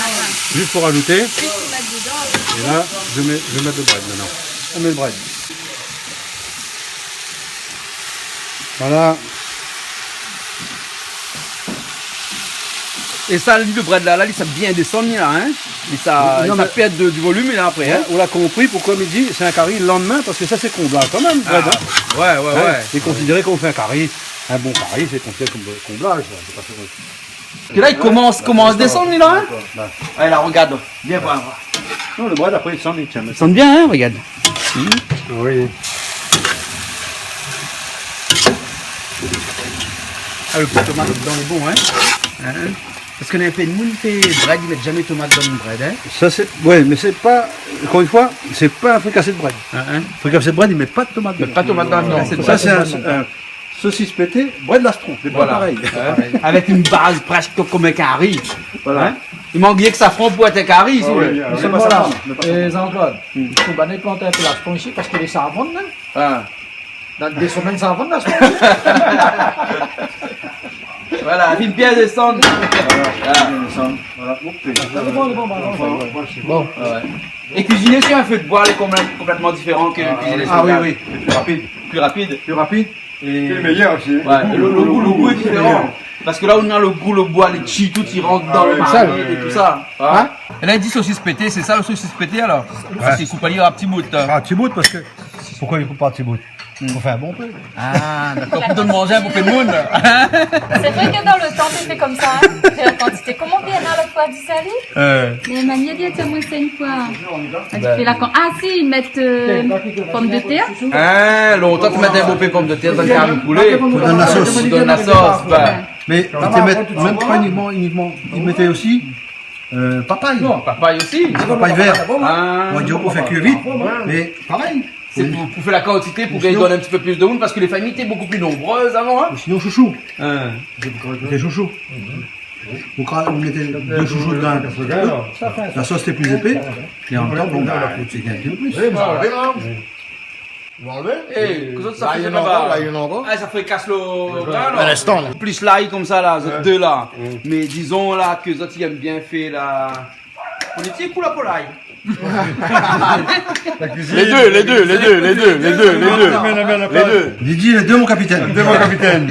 Zis pou rajouté. É la, mi mèt, mi mèt le brèd mintnan. Mi mèt le brèd. Voilà. É sa, li, le brèd la, la, li sa bien désann, li, la, hein ? Li sa, li sa pèrd de, du volim, la, apré, hein ? Non, mé ou la konpri poukoué mi di sé in kari le landmin, parske sa, sé konblaz kan mèm, brèd, hein ? Ah, ouais, ouais, ouais. Lé konsidéré kan ou fé in kari, in bon kari, sé konsidéré konm konblaz, sa, sé pa... Parske la, li komans, komans désann, li, la, hein ? Ouais. Alé, la, rogard, vien voir. Non, le brèd, apré, i sann, i tien. I sann bien, hein, rogard. Hmm. Oui. Ah, le pti tomat dedan, lé bon, hein ? Hein ? Parske néna in pé d'moun i fé brèd, i mèt zamé tomat dan le brèd, hein ? Sa, sé, ouais, mé sé pa, ankor in foi, sé pa in frikasé de brèd. Hein, hein ? Frikasé de brèd, i mèt pa de tomat dedan. Mèt pa de tomat dan le frikasé de brèd. Non, sa, sé in, in, Sosis pété, brèd lastron, sé pa parèy. Voilà. Ouais. Avèk in baz prèsk konm in kari. Voilà. Hein ? I mank rienk safran pou èt in kari, si ou vé. Ah oui, oui, oui. Mé sèlman la, Jean-Claude, i fo bann i plant in pé lastron isi parske lé sa vann, hein. Ah. Dan dé semèn, sa vann, lastron. Voilà, fine bien désann. Voilà, fine bien désann. Voilà. Bon. Ah ouais. É kuiziné su in fé de boi, lé konplèt-, konplètman diféran ke kuiziné su gaz. Ah oui, oui, pli rapid. Pli rapid. Pli rapid. É lé méyèr osi, hein. Ouais, le, le gou, le gou lé diféran. Pli méyèr. Parske la, ou na le gou, le boi, lé tshi, tout i rant dan le mari é tout sa. Ah oui, oui, oui. Hein ? É la, li di sosis pété, sé sa le sosis pété, alor ? Ouais. Sé koup ali an pti bout, hein. Ah, pti bout, parske, poukoué i koup pa pti bout ? Hmm. Pou fé in bon pé. Ah, dakor, pou donn manzé in bonpé d'moun. Sé vré ke dan le tan, té fé konmsa, hein. Fé la kantité. Koman Bernard, lot foi, di sa, li ? Euh. Mé Mani la di amoin sa in foi. Li fé la kan-, ah si, i mèt, euh, pomdetèr. Ah, lontan té mèt in bonpé pomdetèr dan le kari poulé. Pou donn la sos. Pou donn la sos, bah. Mé li té mèt mèm pa inikman, inikman, li mèt osi, euh, papay. Non, papay osi. Papay vèr. Ah. Moin, mi di, ou fé kui vit, mé parèy. Sé pou, pou fé la kantité, pou gingn donn in pti pé plis de moun, parske lé fami té bokou pli nonbrèz avan, hein. Ou sinon shoushou. Hein. Té shoushou. Ou kan ou mèt dé shoushou dedan, la sos té pli zépé, é an mèm tan, bon, bah, té gingn in pé plis. Oui, bah, oui, non. Bon, mé... Eh, kosa zot sa fé la, la, la ? Ah, sa frikas le grin, la. Plis lay konmsa, la, zot dé la. Mé dizon, la, ke zot i èm bien fé la politik ou la volay ? La kuizine. Lé dé, lé dé, lé dé, lé dé, lé dé, lé dé. Lé dé. Lé dé. Didi, lé dé, mon kapitèn. Lé dé, mon kapitèn.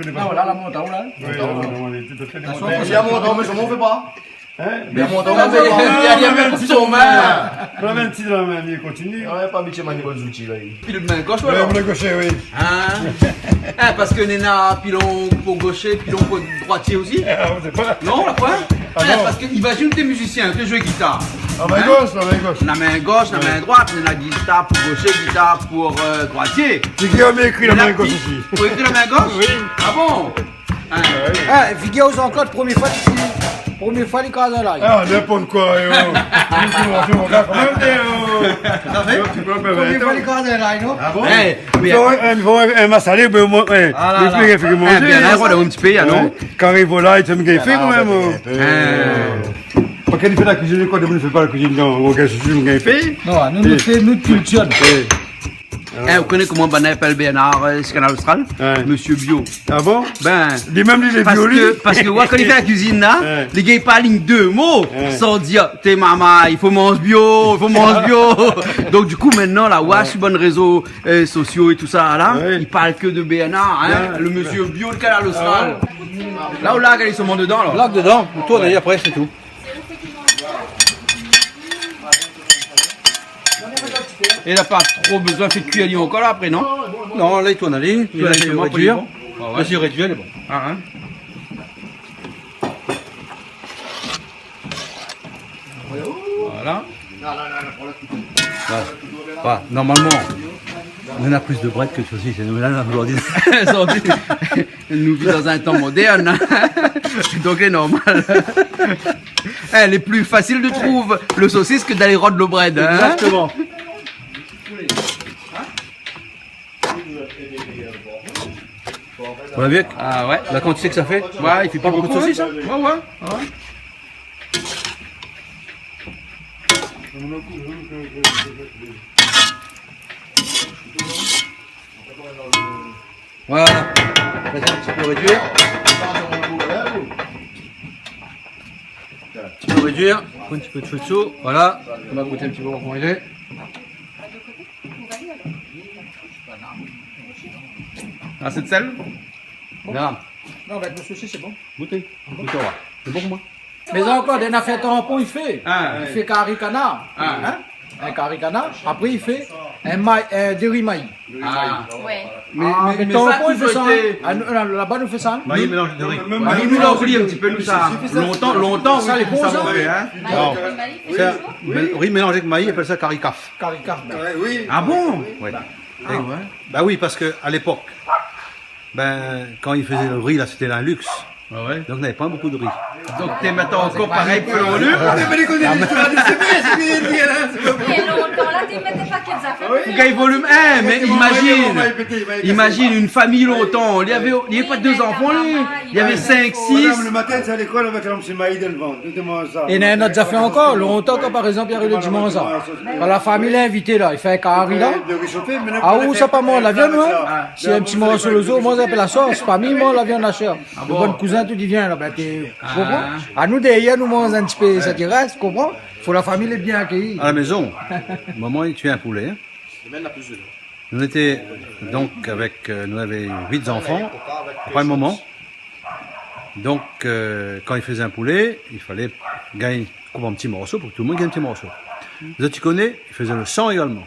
koné pa. Non, la, la mont anlèr la. Oui, la mont anlèr, tout à fait. La mont anlèr, mé sa, mon fé pa. Hein ? Mé la mont anlèr, mé la mont anlèr, mé la mont anlèr. Ou la mèt in ti dan la min, li kontinié. Ouais, pa abitié manié bann zouti la. Pilon min gosh, ou alor ? Ouais, min gosh, oui. Hein ? Hein, parske néna pilon pou gosh, pilon pou droitié osi. Ah, on sait pas. Non, la poin. Ah, non. Parske imazine, té mizisien, té zoué gitar. La min gosh, la min gosh. La min gosh, la min droit, néna gitar pou gosh, gitar pou, euh, droitié. Sé ki la ékri la min gosh osi. Ou ékri la min gosh ? Oui. Ah bon ? Hein. Ah oui. Ah, figir aou ankor, promié foi, promié foi li kraz in live. Ah, n'importe quoi, yo. Li di, bon, fé mon gars kan mèm, yo. Sa fé ? Promié foi li kraz in live, non ? Ah bon ? Eh, Fo in, fo in, in masalé, mé moin, in, ah la la. Li fé, fé manzé. Eh, bien, la, ou la in ti pé, non ? Ouais. Kan i vo la, i fé in ti pé kan mèm, hein. Parske li fé la kuizine, koi, li fé pa la kuizine, non, ou gingn, si ou gingn fé. Non, nou, nou fé nout kiltir. Eh, ou koné koman banna i apèl Bernard, euh, si Kanal Austral ? Ouais. Monsieur Bio. Ah bon ? Ben, li mèm, li lé bio, li. Parske, parske, ouais, kan li fé la kuizine, la, ouais, li gingn pa lign dé mo san dir, té marmay, i fo manz bio, i fo manz bio. Donk, du kou, mintnan, la, ouais, su bann rézo, euh, sosio é tousa la, ouais, i parl ke de Bernard, hein, ouais, le monsieur Bio de Kanal Austral. Ah ouais. La ou la, gard son nom dedan la. La dedan, ou tourn ali apré, sé tou. É la pa tro bezoin fé kui ali ankor la, apré, non ? Non, la li tourn ali, li lès ali réduir. Tourn ali, bon. Ouais, ouais. Lès ali réduir, lé bon. Ah, hein. Voilà. Voilà. Voilà. Normalman, nou néna plis de brèd ke de sosis. Nou, la, zordi, zordi, nou viv dan in tan modèrn, hein. Donk, lé normal. Eh, lé pli fasil de trouv le sosis ke d'alé rod le brèd, hein. Exactement. Ou la vi ? Ah ouais. La kantité ke sa fé ? Ouais, i fé pa bonpé de sosis, hein. Ouais, ouais, ouais. Voilà. Fé in ti pé réduir. In ti pé réduir. In ti pé de fé dsou. Voilà. Nou va gout in ti pé koman i lé. Asé de sèl ? Non. Non, avèk le sosis, sé bon. Gout. Gout, ouais. Sé bon pou moin. Mé ankor, dé nafèr tanpon, i fé. Ah. I fé kari kanar. Ah. Hein ? In kari kanar. Apré, i fé in may-, in dori mayi. Ah. Ouais. Mé, ah, mé, mé tanpon, i fé sa, hein. Ah, nou, la, laba, nou fé sa, hein. Mayi mélanzé dori. Mèm, mèm, nou la oubli in ti pé, nou, sa. Lontan, lontan, sa, oui, lé bon, sa, sa, hein. Mayi, non. Dori mayi, sé sa. Mé, oui, mélanzé avèk mayi, i apèl sa kari kaf. Kari kaf, ben. Ouais, oui. Ah bon ? Ouais. Ah ouais. Bah oui, parske à l'époque, ben, quand ils faisaient le riz, là, c'était un luxe. Ah ouais. Donc, il n'y avait pas beaucoup de riz. Donk, té mèt ankor parèy pou le luxe. Ah, mé lé koné listoir, sé vré, sé vré, sé vré, la, sé vré. É lontan la, té mèt pa kèl zafèr. Oui. Fo gingn volume. Eh, mé imazine, imazine in fami lontan. Li lavé, li lavé pa dé zanfan, li. Li lavé sink, sis. Madame, le matin, sé à l'école avec un petit maïs dans le ventre. Tout le monde sa. É néna in ot zafèr ankor. Lontan, kan, par égzanp, i ariv le dimansh, sa. Kan la fami lé invité, la, i fé in kari, la. Ah, ou sa pa manz la viann, ouais. Si in ti morso le zo, moin, i apèl la sos. Fami i manz la viann, la shèr. Ah bon ? Le bann kouzin, tout i vien, la, ben, té, ou konpran ? Ah. Anou, dèrièr, nou manz in ti pé sak i rès, ou konpran ? Fo la fami lé bien akéyi. À la maison, maman, il tuait un poulet, hein. Nou lété donk avèk, euh, nou lavé uit zanfan, pa in moman. Donk, euh, kan i fé in poulé, i falé gingn koup an ti morso pou ke tout le moun i gingn in ti morso. Zot i koné, i fé le san égalman.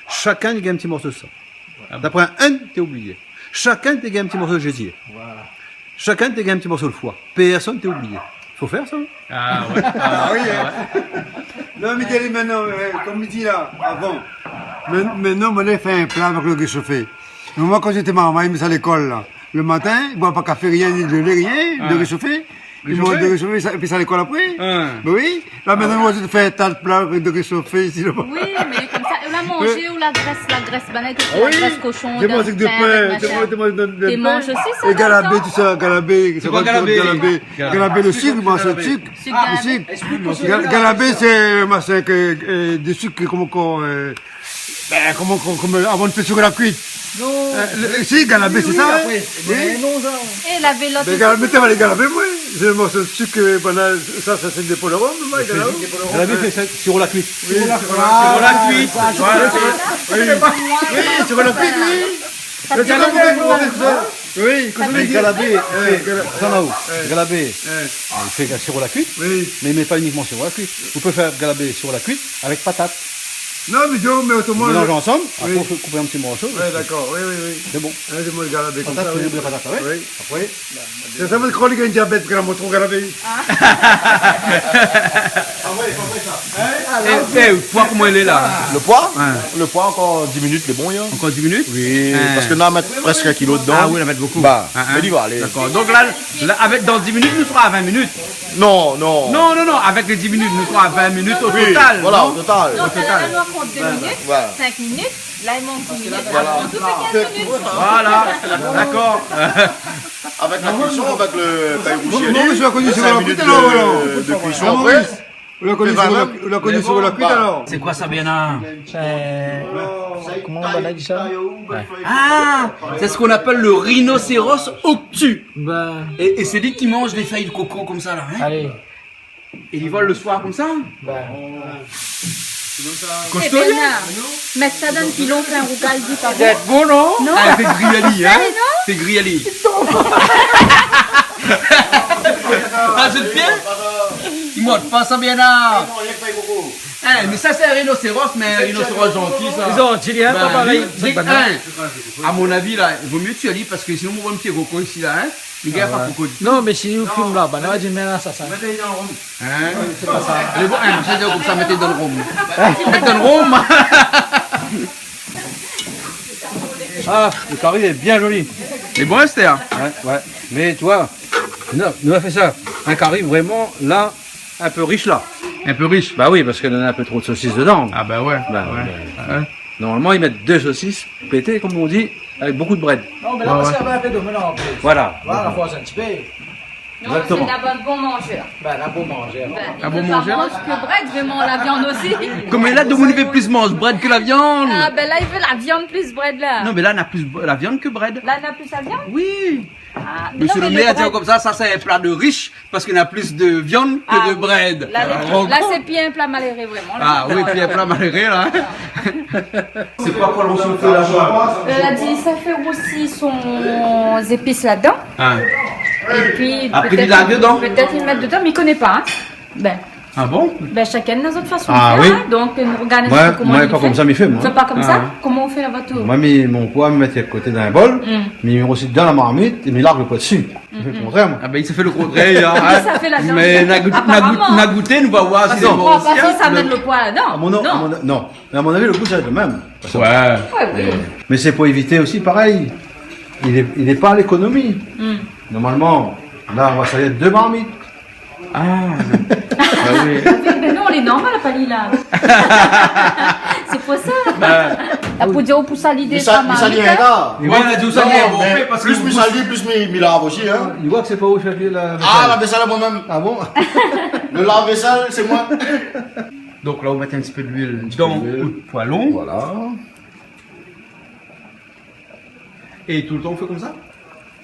Shakinn i gingn in ti morso de san. Ah bon ? D'apré inn, té oublié. Shakinn té gingn in ti morso de jézié. Voilà. Shakinn té gingn in ti morso de foi. Pèrsone té oublié. Fo fèr sa, hein ? Ah ouais. Ah oui, hein. Non, mé gard ali mintnan, euh, konm mi di la, avan. Mé, mintnan, moin la fé in pla avèk le réshofé. Mé moin, kan mi té marmay, mi sa lékol, la. Le matin, i boir pa kafé, rien, ni de lé, rien, le réshofé. Li manz dori sofé, sa, épi sa lékol apré. Hein. Mé oui. La, mintnan, moin, mi fé in ta pla dori sofé isi, laba. Oui, mé konmsa, ou la manzé, ou la grès, la grès, bann, tout la grès koshon, dé tin, avèk machin. Té manz osi sa, é galabé, tout sa, galabé. Sé koi, galabé ? Galabé, le sik, moin, sé le sik. Sik galabé. Le sik. Galabé, sé, machin, ke, euh, dé sik, koman, koman, euh, bin, koman, koman, koman, avan de fé sir la kuit. Non. Euh, le, si, galabé, sé sa, oui, hein. Oui. Mé non, sa. É lavé lot osi. Mé galabé, té va lé galabé, moin. Sé in morso de sik, euh, banal, sa, sa, sé dé polo rom, moin, galabé. Galabé, sé sa, sir la kuit. Oui, sir la kuit. Voilà. Oui, sir la kuit, oui. Sa, sé galabé, oui. Oui, koman i di ? Galabé, euh, galabé. Sa, non. Galabé. Euh, i fé sir la kuit, oui, mé, mé pa inikman sir la kuit. Ou pé fé galabé sir la kuit avèk patat. Non, mé di, mé otroman, mélanz ansanm, oui, apré, ou fé koup in ti morso. Oui, dakor, oui, oui, oui. Sé bon. Hein, sé bon, galabé konmsa, patat, oui. Patat, oui. Oui. Apré, sé sa, moin, mi kroi li gingn diabèt, parské la, moin, tro galabé. Ah. Ah ouais, pa vré, sa. Hein ? É, é, le poi, koman i lé la ? Le poi ? Ouais. Le poi, ankor dis minit, lé bon, hein. Ankor dis minit ? Oui, parské nou la mèt prèsk in kilo dedan. Ah oui, nou la mèt bonpé. Bah, hein, hein. Mé li va alé. Dakor. Donk la, la, avèk, dan dis minit, nou sra a vin minit. Non, non. Non, non, non, avèk lé dis minit, nou sra a vin minit o total, non ? Oui, voilà, o total. O total. Non, la, nou la kont dé minit, sink minit, la, i mank dis minit, apré, nou fé kinz minit. Voilà, dakor. Avèk la kuison, avèk le pèy rousi, non, non, sink minit de, de kuison apré. Ou la koni sir la, ou la koni sir la kuit, alor ? Sé koi sa, Bernard ? Euh, koman banna i di sa ? Ouais. Ah, sé sak i apèl le rhinocéros obtus. Bin. É, é sé li ki manz lé fèy de koko konmsa la, hein ? Alé. É li vol le soir konmsa ? Bin. Kostaud, hein ? Mèt sa dan pilon, fé in rougay, di pa bon. Lé bon, non ? Non. Ah, fé gri ali, hein ? Fé gri ali. Ah, sé le pié ? I mord pa sa, Bernard. Hein, mé sa, sé in rhinocéros, mé in rhinocéros zanti, sa. Zanti, hein, pa parèy. Bin oui. Hein, a mon avi, la, i vo myé tié ali, parské sinon, mon pié koko isi, la, hein, li gingn pa koko. Non, mé si nou film la, banna va di, mé la, sa, sa. Mèt dan le rom. Hein ? Sé pa sa. Lé bon, hein, sé konmsa, mèt dan le rom. Mèt dan le rom. Ah, le kari lé bien zoli. Lé bon, Esther ? Ouais, ouais. Mé ou oi, nou, nou la fé sa. In kari vréman, la, in pé rish, la. In pé rish ? Bah oui, parské néna in pé tro de sosis dedan. Ah bah ouais, ouais. Normalman, i mèt dé sosis pété, konm i di, avèk bonpé de brèd. Non, mé la, parské navé in pé de melon an plis. Voilà. Voilà, la fors in ti pé. Exactement. Non, sé la bann bon manzèr. Bin, la bon manzèr. Bin, i pé pa manz ke brèd, vréman, la viann osi. Koman la, domoun i vé plis manz brèd ke la viann ? Ah, bin la, i vé la viann plis brèd, la. Non, mé la, na plis la viann ke brèd. La, na plis la viann ? Oui. Ah, mé non, mé le brèd. Mésyé le mèr i di konmsa, sa, sé in pla de rish, parské na plis de viann ke de brèd. Ah oui. La, lé, la, sé pi in pla maléré, vréman, la. Ah oui, pi in pla maléré, la. Sé koi, koi, le rousi ? Euh, la di, sa fé rousi son zépis ladan. Hein. Épi apré, pétèt li larg dedan. Pétèt li mèt dedan, mé mi koné pa, hein. Bin. Ah bon ? Bin, shakinn na zot fason de fèr, hein. Donk, nou rogard in ti pé koman li fé. Moin, moin, pa konmsa mi fé, moin. Ou fé pa konmsa ? Ah, hein. Koman ou fé laba, ou ? Moin, mi, mon poi, mi mèt a koté dan in bol, mi mèt osi dan la marmit é mi larg le poi dsi. Mi fé le kontrèr, moin. Ah bin, li fé le kontrèr, hein. Sa fé la viann. Mé na gout-, na gout-, na gouté, nou va voir si lé bon osi, hein. Aparaman. Aparaman. Ah, non. Ah, mon, non, non. Mé a mon avi, le gou, sa va èt le mèm. Ouais. Ouais, oui. Mé, mé sé pou évité osi, parèy. Li lé, li lé pa a lékonomi. Normalman, la, nou va sèrv dé marmit. Ah. Ah oui. Mé non, lé normal, pa li, la. Sé pou sa. La, pou dir, pou sa, lidé, mé sa, pa marmit, hein. Ouais, la di sa, non, mé bon, mé parské plis mi sali, plis mi, mi lav osi, hein. Li oi ke sé pa ou i fé la vésèl. Ah, la vésèl, moin mèm. Ah bon ? Le lave-vaisselle, c'est moi. Donk la, ou mèt in ti pé de luil dan out poilon. Voilà. É toultan ou fé konmsa ?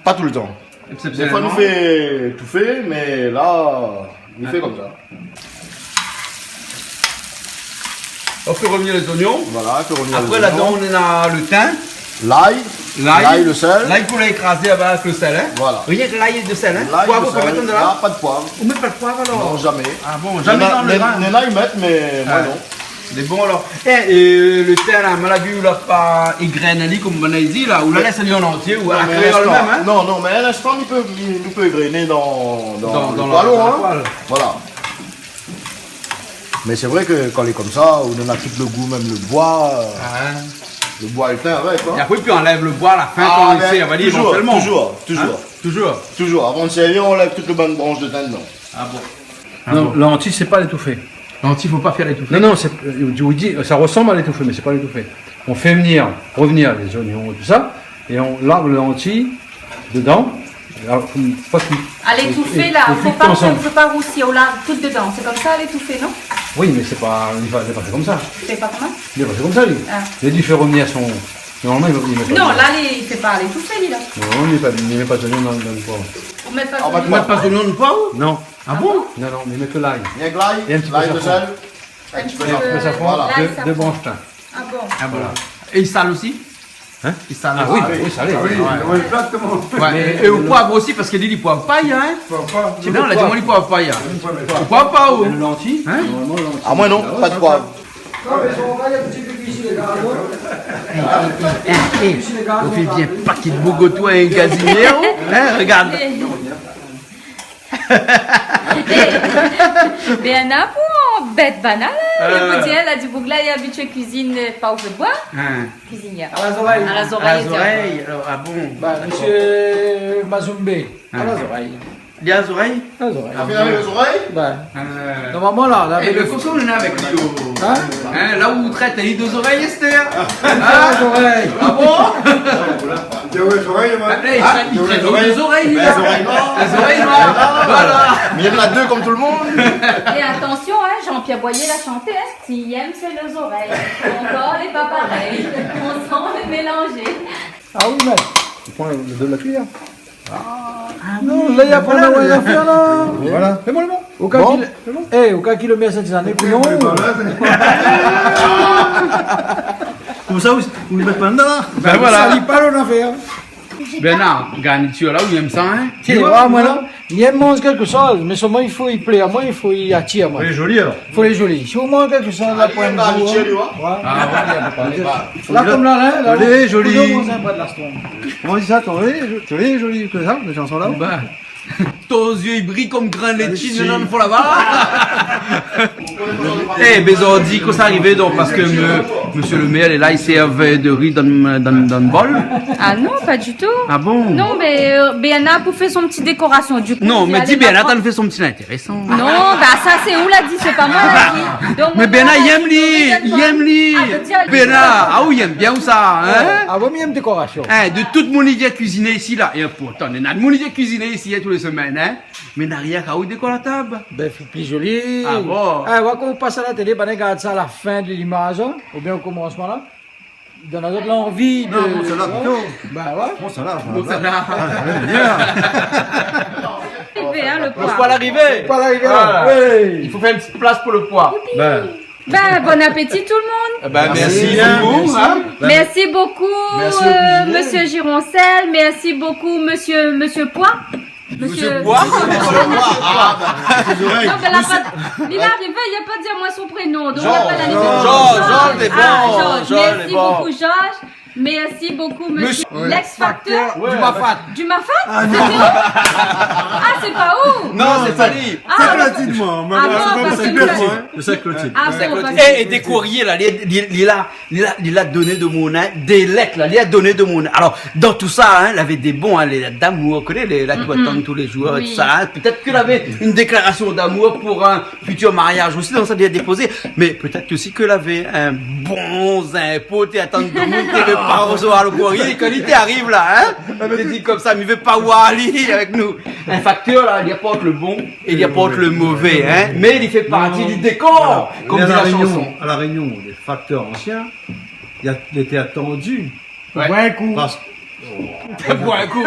Pa toultan. Eksépsionèlman. Défoi nou fé étoufé, mé la, nou fé konmsa. On fait revenir les oignons. Voilà, on fait revenir les oignons. Apré, ladan, nou na le tin. L'ail. L'ail. L'ail, le sel. L'ail ke nou la ékrazé avèk le sel, hein. Voilà. Rienk l'ail é le sel, hein. Poiv, ou pé pa mèt dedan ? L'ail, le sel. Non, pa de poiv. Ou mèt pa de poiv, alor ? Non, zamé. Ah bon, zamé dan le vin. Néna i mèt, mé moin, non. Lé bon, alor. É, é, le tin la, moin la vi, ou la pa égrèn ali, konm banna i di la, ou la lès ali an antié, ou a la kréol mèm, hein ? Non, non, mé a linstan, nou pé, nou pé égréné dan, dan le poilon, hein. Dan la poêle. Voilà. Mé sé vré ke kan lé konmsa, ou néna tout le gou, mèm le boi, euh, le boi é le tin avèk, hein. É apré, pi anlèv le boi a la fin, kan i sèr, évantuèlman. Ah bin, toujour, toujour, toujour. Hein ? Toujours. Toujours. Avant de servir, on lève toute la bonne branche de thym dedans. Ah bon ? Ah bon. Non, lentilles, c'est pas l'étouffée. Lentilles, faut pas faire étouffer. Non, non, c'est, euh, je vous dis, ça ressemble à l'étouffée, mais c'est pas l'étouffée. On fait venir, revenir les oignons et tout ça, et on lave les lentilles dedans. Alors, faut pas que... À l'étouffée, là, faut pas, faut pas roussir, on lave tout dedans. C'est comme ça, à l'étouffée, non ? Oui, mais c'est pas, il va, il va faire comme ça. C'est pas comment ? Il va faire comme ça, lui. Ah. Il a dit, il fait revenir son, normalement, il va, il met pas... Non, là, il fait pas à l'étouffée, lui, là. Non, il met pas, il met pas d'oignon dans, dans le poivre. Vous mettez pas d'oignon ? Vous mettez pas d'oignon dans le poivre ? Non. Ah bon ? Non, non, mais il met que l'ail. Rien que l'ail, l'ail, de sel, un petit peu de safran. Et un petit peu de safran, voilà. Deux, deux branches thym. Ah bon ? Ah bon. Voilà. Et il sale aussi ? Hein ? Il sale aussi. Ah oui, oui, salé, oui. Ouais. Oui, exactement. Ouais, et, et au poivre aussi, parce que li, li poiv pa, hein. Poiv pa. Non, la di amoin li poiv pa, hein. Li poiv pa. Li poiv pa, oh. Et le lentilles ? Hein ? Normalement, le lentilles. Ah, moi non, pas de poivre. Eh, eh, eh, eh, on fait bien paquet de bougotois et un gazinier, hein, regarde. Bernard, pou anbèt banna la, euh, le boug la, la di boug la, li abitié kuizine, euh, pa o fé d'boi. Hein. Kuizinièr. À la zorèy. À la zorèy, tiens. À la zorèy, alors, ah bon. Bah, monsieur Mazoumbé, à la zorèy. Li a zorèy ? À la zorèy. Ah, vous avez les oreilles ? Bah. Euh. Normalement, là, là, eh, avec le coco, on est avec lui, oh. Hein ? Hein, là où on traite, il y a deux oreilles, Esther. Ah, zorèy. Ah bon ? Li di, ouais, zorèy, ouais. Ah, eh, li trèt dé zorèy, li. Zorèy noir. Zorèy noir. Voilà. Mais il y en a deux comme tout le monde. Et attention, hein, Jean-Pierre Boyer la chanté, hein. Si yèm sé lo zorèy. Ankor lé pa parèy. On sent le mélanger. Ah oui, mais il prend le, le dos de la cuillère. Ah, non, oui, là, il y a pas de zafèr, là. Voilà. Fais-moi le bon. Au cas qu'il, eh, au cas qu'il le met à cette année, couillon. Comme ça, vous, vous le mettez pas dedans, là. Ben voilà. Ça, il parle, on a fait, hein. Bernard, garniture là, ou yèm sa, hein ? Ti oi, moin, la, mi yèm manz kékshoz, mé solman i fo i plé amoin, i fo i atir amoin. Lé zoli, alor. Fo lé zoli. Si ou manz kékshoz la, ah, li yèm pa, hein. Ouais. Ah, ouais, li yèm pa. La, konm la, hein, la, lé zoli. Koman i di sa, ton, lé zoli, konmsa, shanson la ? Bah. Ton zié i briy konm grin létshine, non, fo laba. Eh, ben, zordi, kosa i ariv, donk, parske me-, monsieur le maire lé la, i sèrv de ri dan, dan, dan bol ? Ah non, pas du tout. Ah bon ? Non, mé, euh, Bernard pou fé son ti dékorasion, du coup, non, mé di Bernard, tann fé son ti intérésan. Non, bah, sa, sé ou la di, sé pa moin la di. Donk, mé moin, Bernard, la di, yèm li, yèm li. Ah, je veux dire, Bernard, ah oui, yèm bien ou sa, hein ? Ah, bon, mi yèm dékorasion. Hein, de tout moun i vien kuiziné isi, la. É pourtan, néna moun i vien kuiziné isi, hein, tou lé semèn, hein. Mé na rienk aou i dékor la tab. Ben, fé pli zoli. Ah bon ? Eh, oua, kan ou pas a la télé, banna i gard sa a la fin de limaz, hein, oubien o komansman la. I donn azot lanvi de... Non, bon, sa la plito. Ben ouais. Bon, sa la, bon, sa la. Ah, ouais, bien. Arivé, hein, le poi. Le poi larivé. Le poi larivé, oui. I fo fé in ti plas pou le poi. Ben. Ben, bon appétit tout le monde. Eh ben, merci beaucoup, hein. Merci beaucoup, euh, monsieur Gironcel. Merci beaucoup, monsieur, monsieur Pois. Monsieur Pois. Monsieur Pois. Ah, bah, désolé. Non, mé la pa, li la arivé, li la pa di amoin son prénom, donk li la pa la limit. Georges, Georges, Georges, lé bon. Ah, Georges. Georges, merci beaucoup, Georges. Merci beaucoup, monsieur l'ex-facteur. Ouais. Du Mafat. Du Mafat ? Ah, non. Sé ou ? Ah, sé pa ou ? Non, sé pa li. Ah, sé Clotilde, moin. Ah, non, sé pa Clotilde. Sé Clotilde. Ah, bon, parce que... Eh, é dékor li la, li, li, li la, li la, li la doné de mon, hein, dé lèt la, li la doné de mon. Alor, dan tout sa, hein, lavé dé bon, hein, lé lèt d'amour, ou koné, lé, la, ki atann tou lé zour, tout sa, hein. Pétèt ke lavé in déklarasion d'amour pou in fitir mariaz osi, donk sa i doi dépozé. Mé pétèt osi ke lavé in bon zinpo té atann domoun té vé pa resevoir le kourié, é kan li té ariv la, hein, té di konmsa, mi vé pa voir ali avèk nou. In faktèr la, li aport le bon é li aport le mové, hein. Mé li fé parti du dékor, konm di la shanson. Non, non. Voilà. Mé à La Réunion, à La Réunion, lé faktèr ansien, li a, li lété atann Ouais. Boir in kou. Parce que... Boir in kou.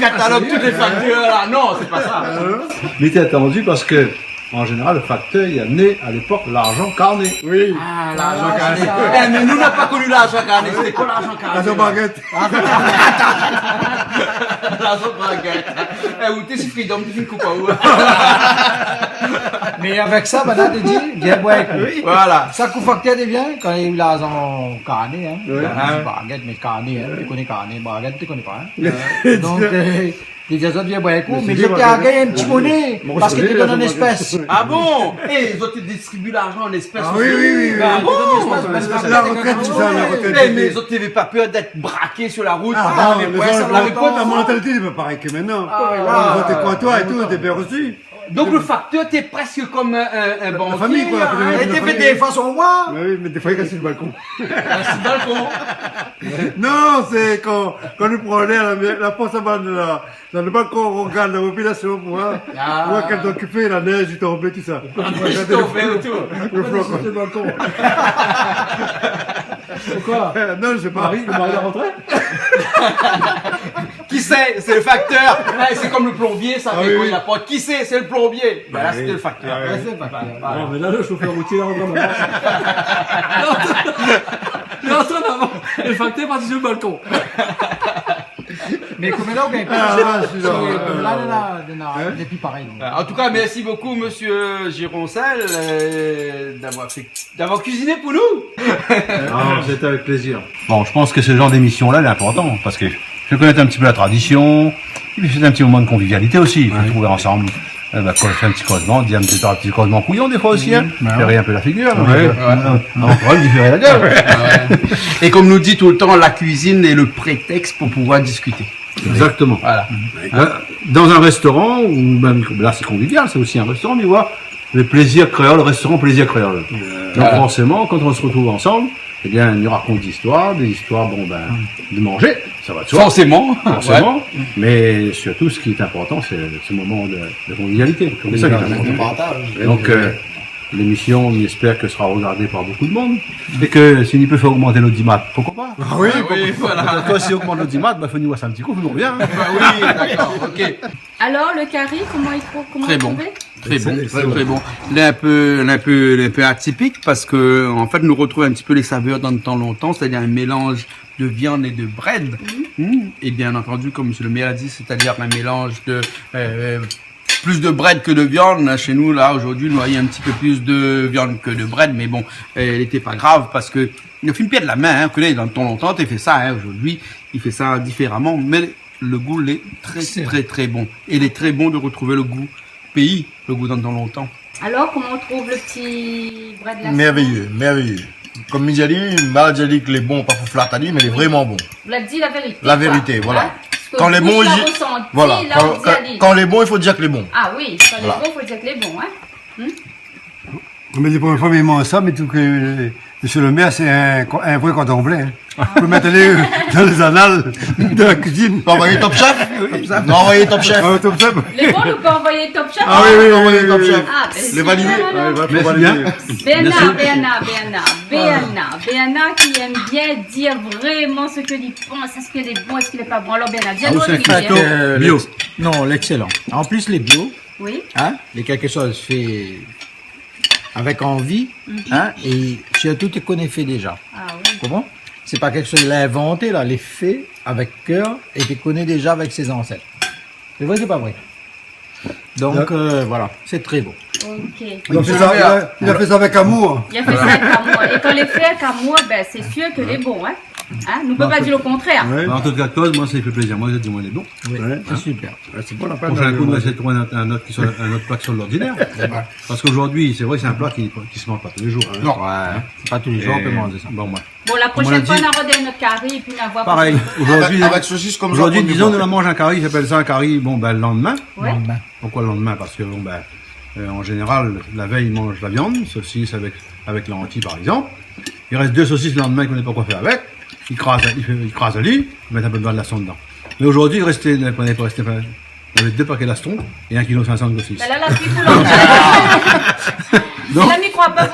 Katalog tout lé faktèr la. Non, sé pa sa. Hein ? Li lété atann parske, an zénéral, le faktèr, li amené a lépok larzan karné. Oui. Ah, larzan karné. Ah, sé sa. Eh, mé nou, nou la pa koni larzan karné. Sété koi larzan karné ? Larzan bargèt. Ah. Larzan bargèt. Eh, ou té si Freedom, té fine koup aou. Mé avèk sa, banna té di, vien boir in kou. Oui. Voilà. Sa kou faktèr té vien, kan li la larzan karné, hein. Ouais. Li di bargèt, mé karné, hein. Té koné karné, bargèt, té koné pa, hein. Donk, euh, Té di azot vien boir in kou, mé zot té gingn in ti moné, parské té donn an éspès. Ah bon ? É zot té distribi larzan an éspès osi ? Ah oui, oui, oui, oui. Ah bon ? La retrèt, tout sa, la retrèt. Mé zot té navé pa pèr d'èt braké sur la rout ? Ah non, mé la mantalité lé pa parèy ke mintnan. Zot té kontwar é tout, té bien reçu. Donk le faktèr té prèsk konm in, in, in bankié, koi. La famiy, in. Li té fé défoi son moin. Mé oui, mé défoi li rès su le balkon. Rès su le balkon. Non, sé kan, kan nou pran lèr, la, la fors a bann la, dan le balkon, ou rogard la popilasion pou voir, pou voir kèl tan ki fé, la nèz i tonm, tout sa. La nèz i tonm, tout. Le flocon. Poukoi ? Non, mi sé pa. Mari, le mari la rantré ? Kisa ? Sé le faktèr. Ouais, sé konm le plonbié, sa, kan i aport. Kisa ? Sé le plonbié. Bin la, sété le faktèr. Ah oui. Ouais, sé le faktèr. Voilà. Bon, mé la, le shofèr routié la rantré an avan. La rantré an avan. Le faktèr la parti su le balkon. Mé konm la, ou gingn pa. Ah, la, la, la, la, lé pi parèy, donk. An tou ka, mèrsi bokou, mésyé Gironcel, euh, d'avoir fé, d'avoir kuiziné pou nou. Ah, sété avèk plézir. Bon, mi pans ke se janr d'émision-la lé inportan, parske i fé konèt in ti pé la tradision, épi sé in ti moman de konvivialité osi, i fo trouv ansanm, euh, bin, fé in ti kozman, dir in ti, in ti kozman kouyon défoi osi, in. Fé rir in pé la figir, donk, euh, on pourra lui faire la gueule. É konm nou di toultan, la kuizine lé le prétèks pou pouvoir diskité. Exactement. Voilà. Euh, dans un restaurant, ou même, là, c'est convivial, c'est aussi un restaurant, mais voilà, le plaisir créole, restaurant plaisir créole. Donc, forcément, quand on se retrouve ensemble, eh bien, on raconte des histoires, des histoires, bon, ben, de manger, ça va de soi. Forcément. Forcément. Ouais. Mais surtout, ce qui est important, c'est ce moment de, de convivialité. C'est ça qui est important. De partage. Donc, euh, L'émission, mi èspèr ke sra rogardé par bokou de moun. É ke si nou pé fé ogmant l'audimat, poukoi pa ? Ah oui, oui, voilà. Donk, si i ogmant l'audimat, bin, fo nou voir sa in ti kou, fo nou revien, in. Bah oui, d'accord, ok. Alors, le cari, comment il trouve, comment vous trouvez ? Très bon, très bon, très bon. Lé in pé, lé in pé, lé in pé atipik parske, an fèt, nou retrouv in ti pé lé savèr d'tan lontan, sétadir in mélanz de viann é de brèd. Mhm. Hmm. É bien antandu, konm mésyé le mèr la di, sétadir in mélanz de, euh, plis de brèd ke de viann, in. Shé nou, la, zordi, nou navé in ti pé plis de viann ke de brèd, mé bon, euh, lété pa grav parske nou la fine pèrd la min, in. Ou koné, dan le tan lontan, té fé sa, in. Zordi, i fé sa diféraman, mé le gou lé trè, trè, trè bon. É lé trè bon de retrouv le gou péi, le gou dan le tan lontan. Alors, comment on trouve le petit brèd la semaine ? Merveilleux, merveilleux. Konm mi di ali, mal di ali ke lé bon, pa pou flat ali, mé lé vréman bon. Ou la di la vérité, koi. La vérité, voilà. Hein ? Parske kan lé bon, boush la i di, ressenti, voilà, la, kan, ou di kan, ali. Kan lé bon, i fo dir ke lé bon. Ah oui, kan lé bon, fo dir ke lé bon, hein. Hmm ? Mé di pou in foi, mi manz sa, mi trouv ke, euh, mésyé le mèr, sé in ko-, in vré kordon blé, hein. Fo mèt ali, euh, dan lé zanal de la kuizine. Anvoy Top Chef. Top Chef. Anvoy Top Chef. Ah, Top Chef. Lé bon, ou pé anvoy Top Chef. Ah oui, oui, oui, oui, oui. Ah, bin, lé super, alor. Lé validé. Ah, mé sé bien. Bernard, Bernard, Bernard, Bernard, Bernard ki èm bien dir vréman sak li pans, èske lé bon, èske lé pa bon. Alor, Bernard, vien nou, Olivier. Ah, ou sé in facteur bio. Non, lé excellent. An plis, lé bio. Oui. Hein ? Lé kékshoz fé avèk anvi, hein, é sirtou té koné fé déza. Ah oui. Konpran ? Sé pa kékshoz li la invanté, la, li la fé avèk kèr é té koné déza avèk sé zansèt. Sé vré, sé pa vré ? Donk, euh, voilà, sé trè bon. Ok. Li la fé sa, li la, li la fé sa avèk amour. Li la fé sa avèk amour. É kan lé fé avèk amour, bin, sé sir ke lé bon, hein. Hein, nou pé pa dir le kontrèr. Ouais. An tou ka, moin, sa i fé plézir. Moin, mi di, moin, lé bon. Oui, sé super. Ouais, sé pa la pèn. Proshin kou, nou va éséy trouv in, in ot ki sort, in ot pla ki sort de lordinèr. Parske zordi, sé vré, sé in pla ki, ki se manz pa tou lé zour, hein. Non. Ouais, sé pa tou lé zour ou pé manz sa. Bon, moin, Bon, la proshèn foi, nou nora in ot kari, épi nou va voir. Parèy, zordi, avèk, avèk sosis konmsa, zordi, dizon, nou la manz in kari, i apèl sa in kari, bon, bin, le landmin. Ouais. Landmin. Poukoi le landmin ? Parske, bon, bin, euh, an zénéral, la vèy, i manz la viann, sosis avèk, avèk lanti, par égzanp. I rès dé sosis le landmin, i koné pa koi fé avèk. I kraz, i fé, i kraz ali, i mèt in pé de lastron dedan. Mé zordi, i rès, i rès, i rès Navé dé paké lastron é in kilo sink san de sosis. Bin la, la pli pou landmin. Non. La, mi kroi pa,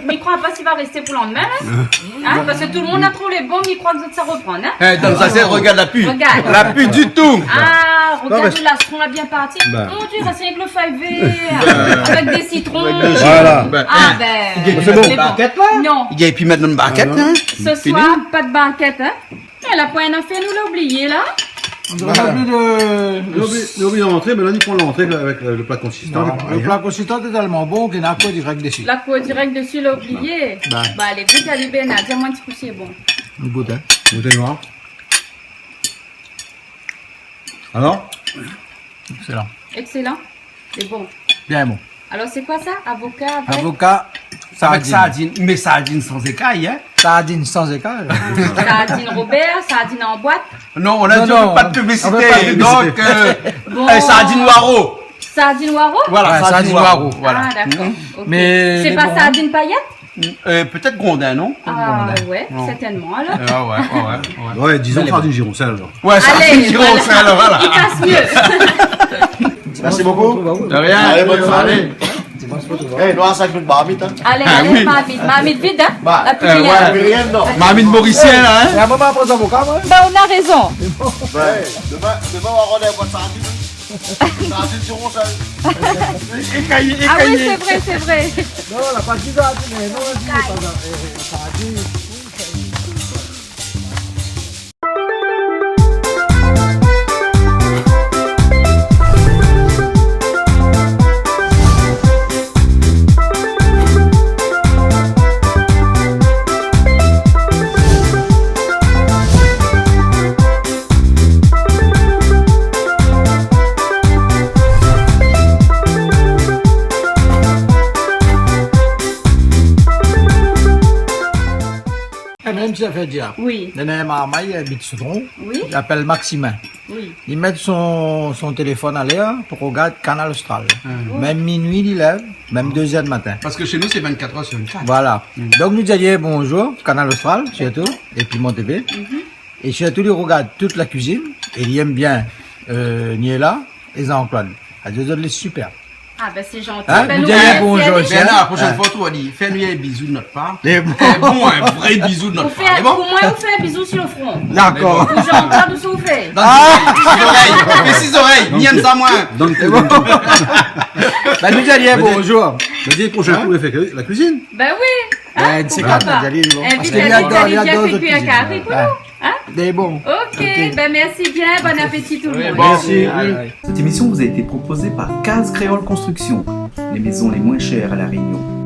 mi kroi pa si va rès pou landmin, hein. Hein, parske tout le moun la trouv lé bon, mi kroi ke sa repran, hein. Eh, dan sa, sé, rogard, la pli. Rogard. La pli ditou. Ah, rogard, non, mé le lastron la bien parti. Bin. Mon Dieu, sa sé rienk le fèy vèr, avèk dé sitron. Voilà. Ah, bin, sé bon. Sé bon. Barkèt, la ? Non. I gingn pi mèt dan barkèt, hein. Fini. Ce soir, pas de barquette, hein. Eh, la poin in nafèr nou la oublié, la. Nou la oubli de, nou la oubli, nou la oubli lantré, mé la, nou pran lantré avèk, euh, le pla konsistan. Voilà. Le pla konsistan lé tèlman bon ke na koi dirèk dési. La koi dirèk dési, la oublié. Bin. Ba, alé, gout ali, Bernard, di amoin in ti kou si lé bon. Nou gout, hein. Gout, hein. Alor ? Excellent. Excellent. C'est bon. Bien bon. Alors, c'est quoi ça ? Avocat avec ? Avocat, sardine. Avec sardine, mais sardine sans écailles, hein ? Sardine sans écailles. Sardine Robert, sardine en boîte. Non, on a dit on fait pas de publicité. Non, non, on fait pas de publicité. Donc, euh, bon. Euh, sardine Waro. Sardine Waro ? Voilà, ouais, sardine Waro. Voilà. Ah, d'accord. Mhm. Ok. Mais, mais bon, hein. C'est pas sardine paillette ? Euh, peut-être Grondin, non ? Ah, ouais, certainement, alors. Euh, ah ouais, ouais, ouais, ouais. Ouais, disons sardine Gironselle, alors. Allez, voilà. Ouais, sardine Gironselle, voilà. Il passe mieux. Merci beaucoup. De rien. Allez, bonne soirée. Allez. Eh, nou sa fé in marmit, hein. Allez, allez, marmite, marmite vide, hein. Bah, la pli rien, non. Marmite mauricienne, hein. Et à un moment, après, avocat, ouais. Ben, on a raison. Ouais, demain, demain, on va avoir des boîtes sardines. Sardine Gironselle. Écaillé, écaillé. Ah oui, c'est vrai, c'est vrai. Non, la pa di sardine, non, la di pa sardine. Eh, mèm si sa fé dir. Oui. Néna in marmay, li abit Sitron. Oui. Li apèl Maximin. Oui. Li mèt son, son téléfone alèr pou rogard Kanal Austral. Ah. Mèm minui, li lèv, mèm deux heures du matin. Parce que chez nous, c'est vingt-quatre heures sur vingt-quatre. Voilà. Mm. Donk, nou di ali bonjour, Kanal Austral, surtout, et Piment T V. Mhm. É sirtou, li rogard tout la kuizine, é li èm bien, euh, Niéla é Jean-Claude. Adio, zot lé super. Ah, ben, c'est gentil. Hein ? Ben, nou di bonjour, Bernard, la prochaine fois, tu vas dire, fais-lui un bisou de notre part. Eh bon. Eh bon, un vrai bisou de notre part. Ou fé, pou moin, ou fé in bizou sur le front. D'accord. Pou Jean-Claude, ou fé. Dans les oreilles. Fé ses oreilles. Ni èm sa, moin. Donk, donk, ben, nou di bonjour. Mé di, prochain coup, il fait que la cuisine. Ben oui. Hein ? Pourquoi pas ? Invite ali, li ador, li ador zot kuizine. Hein ? Des bons. Ok, ben merci bien, bon appétit tout le monde. Merci. Cette émission vous a été proposée par Case Créole Construction, les maisons les moins chères à La Réunion.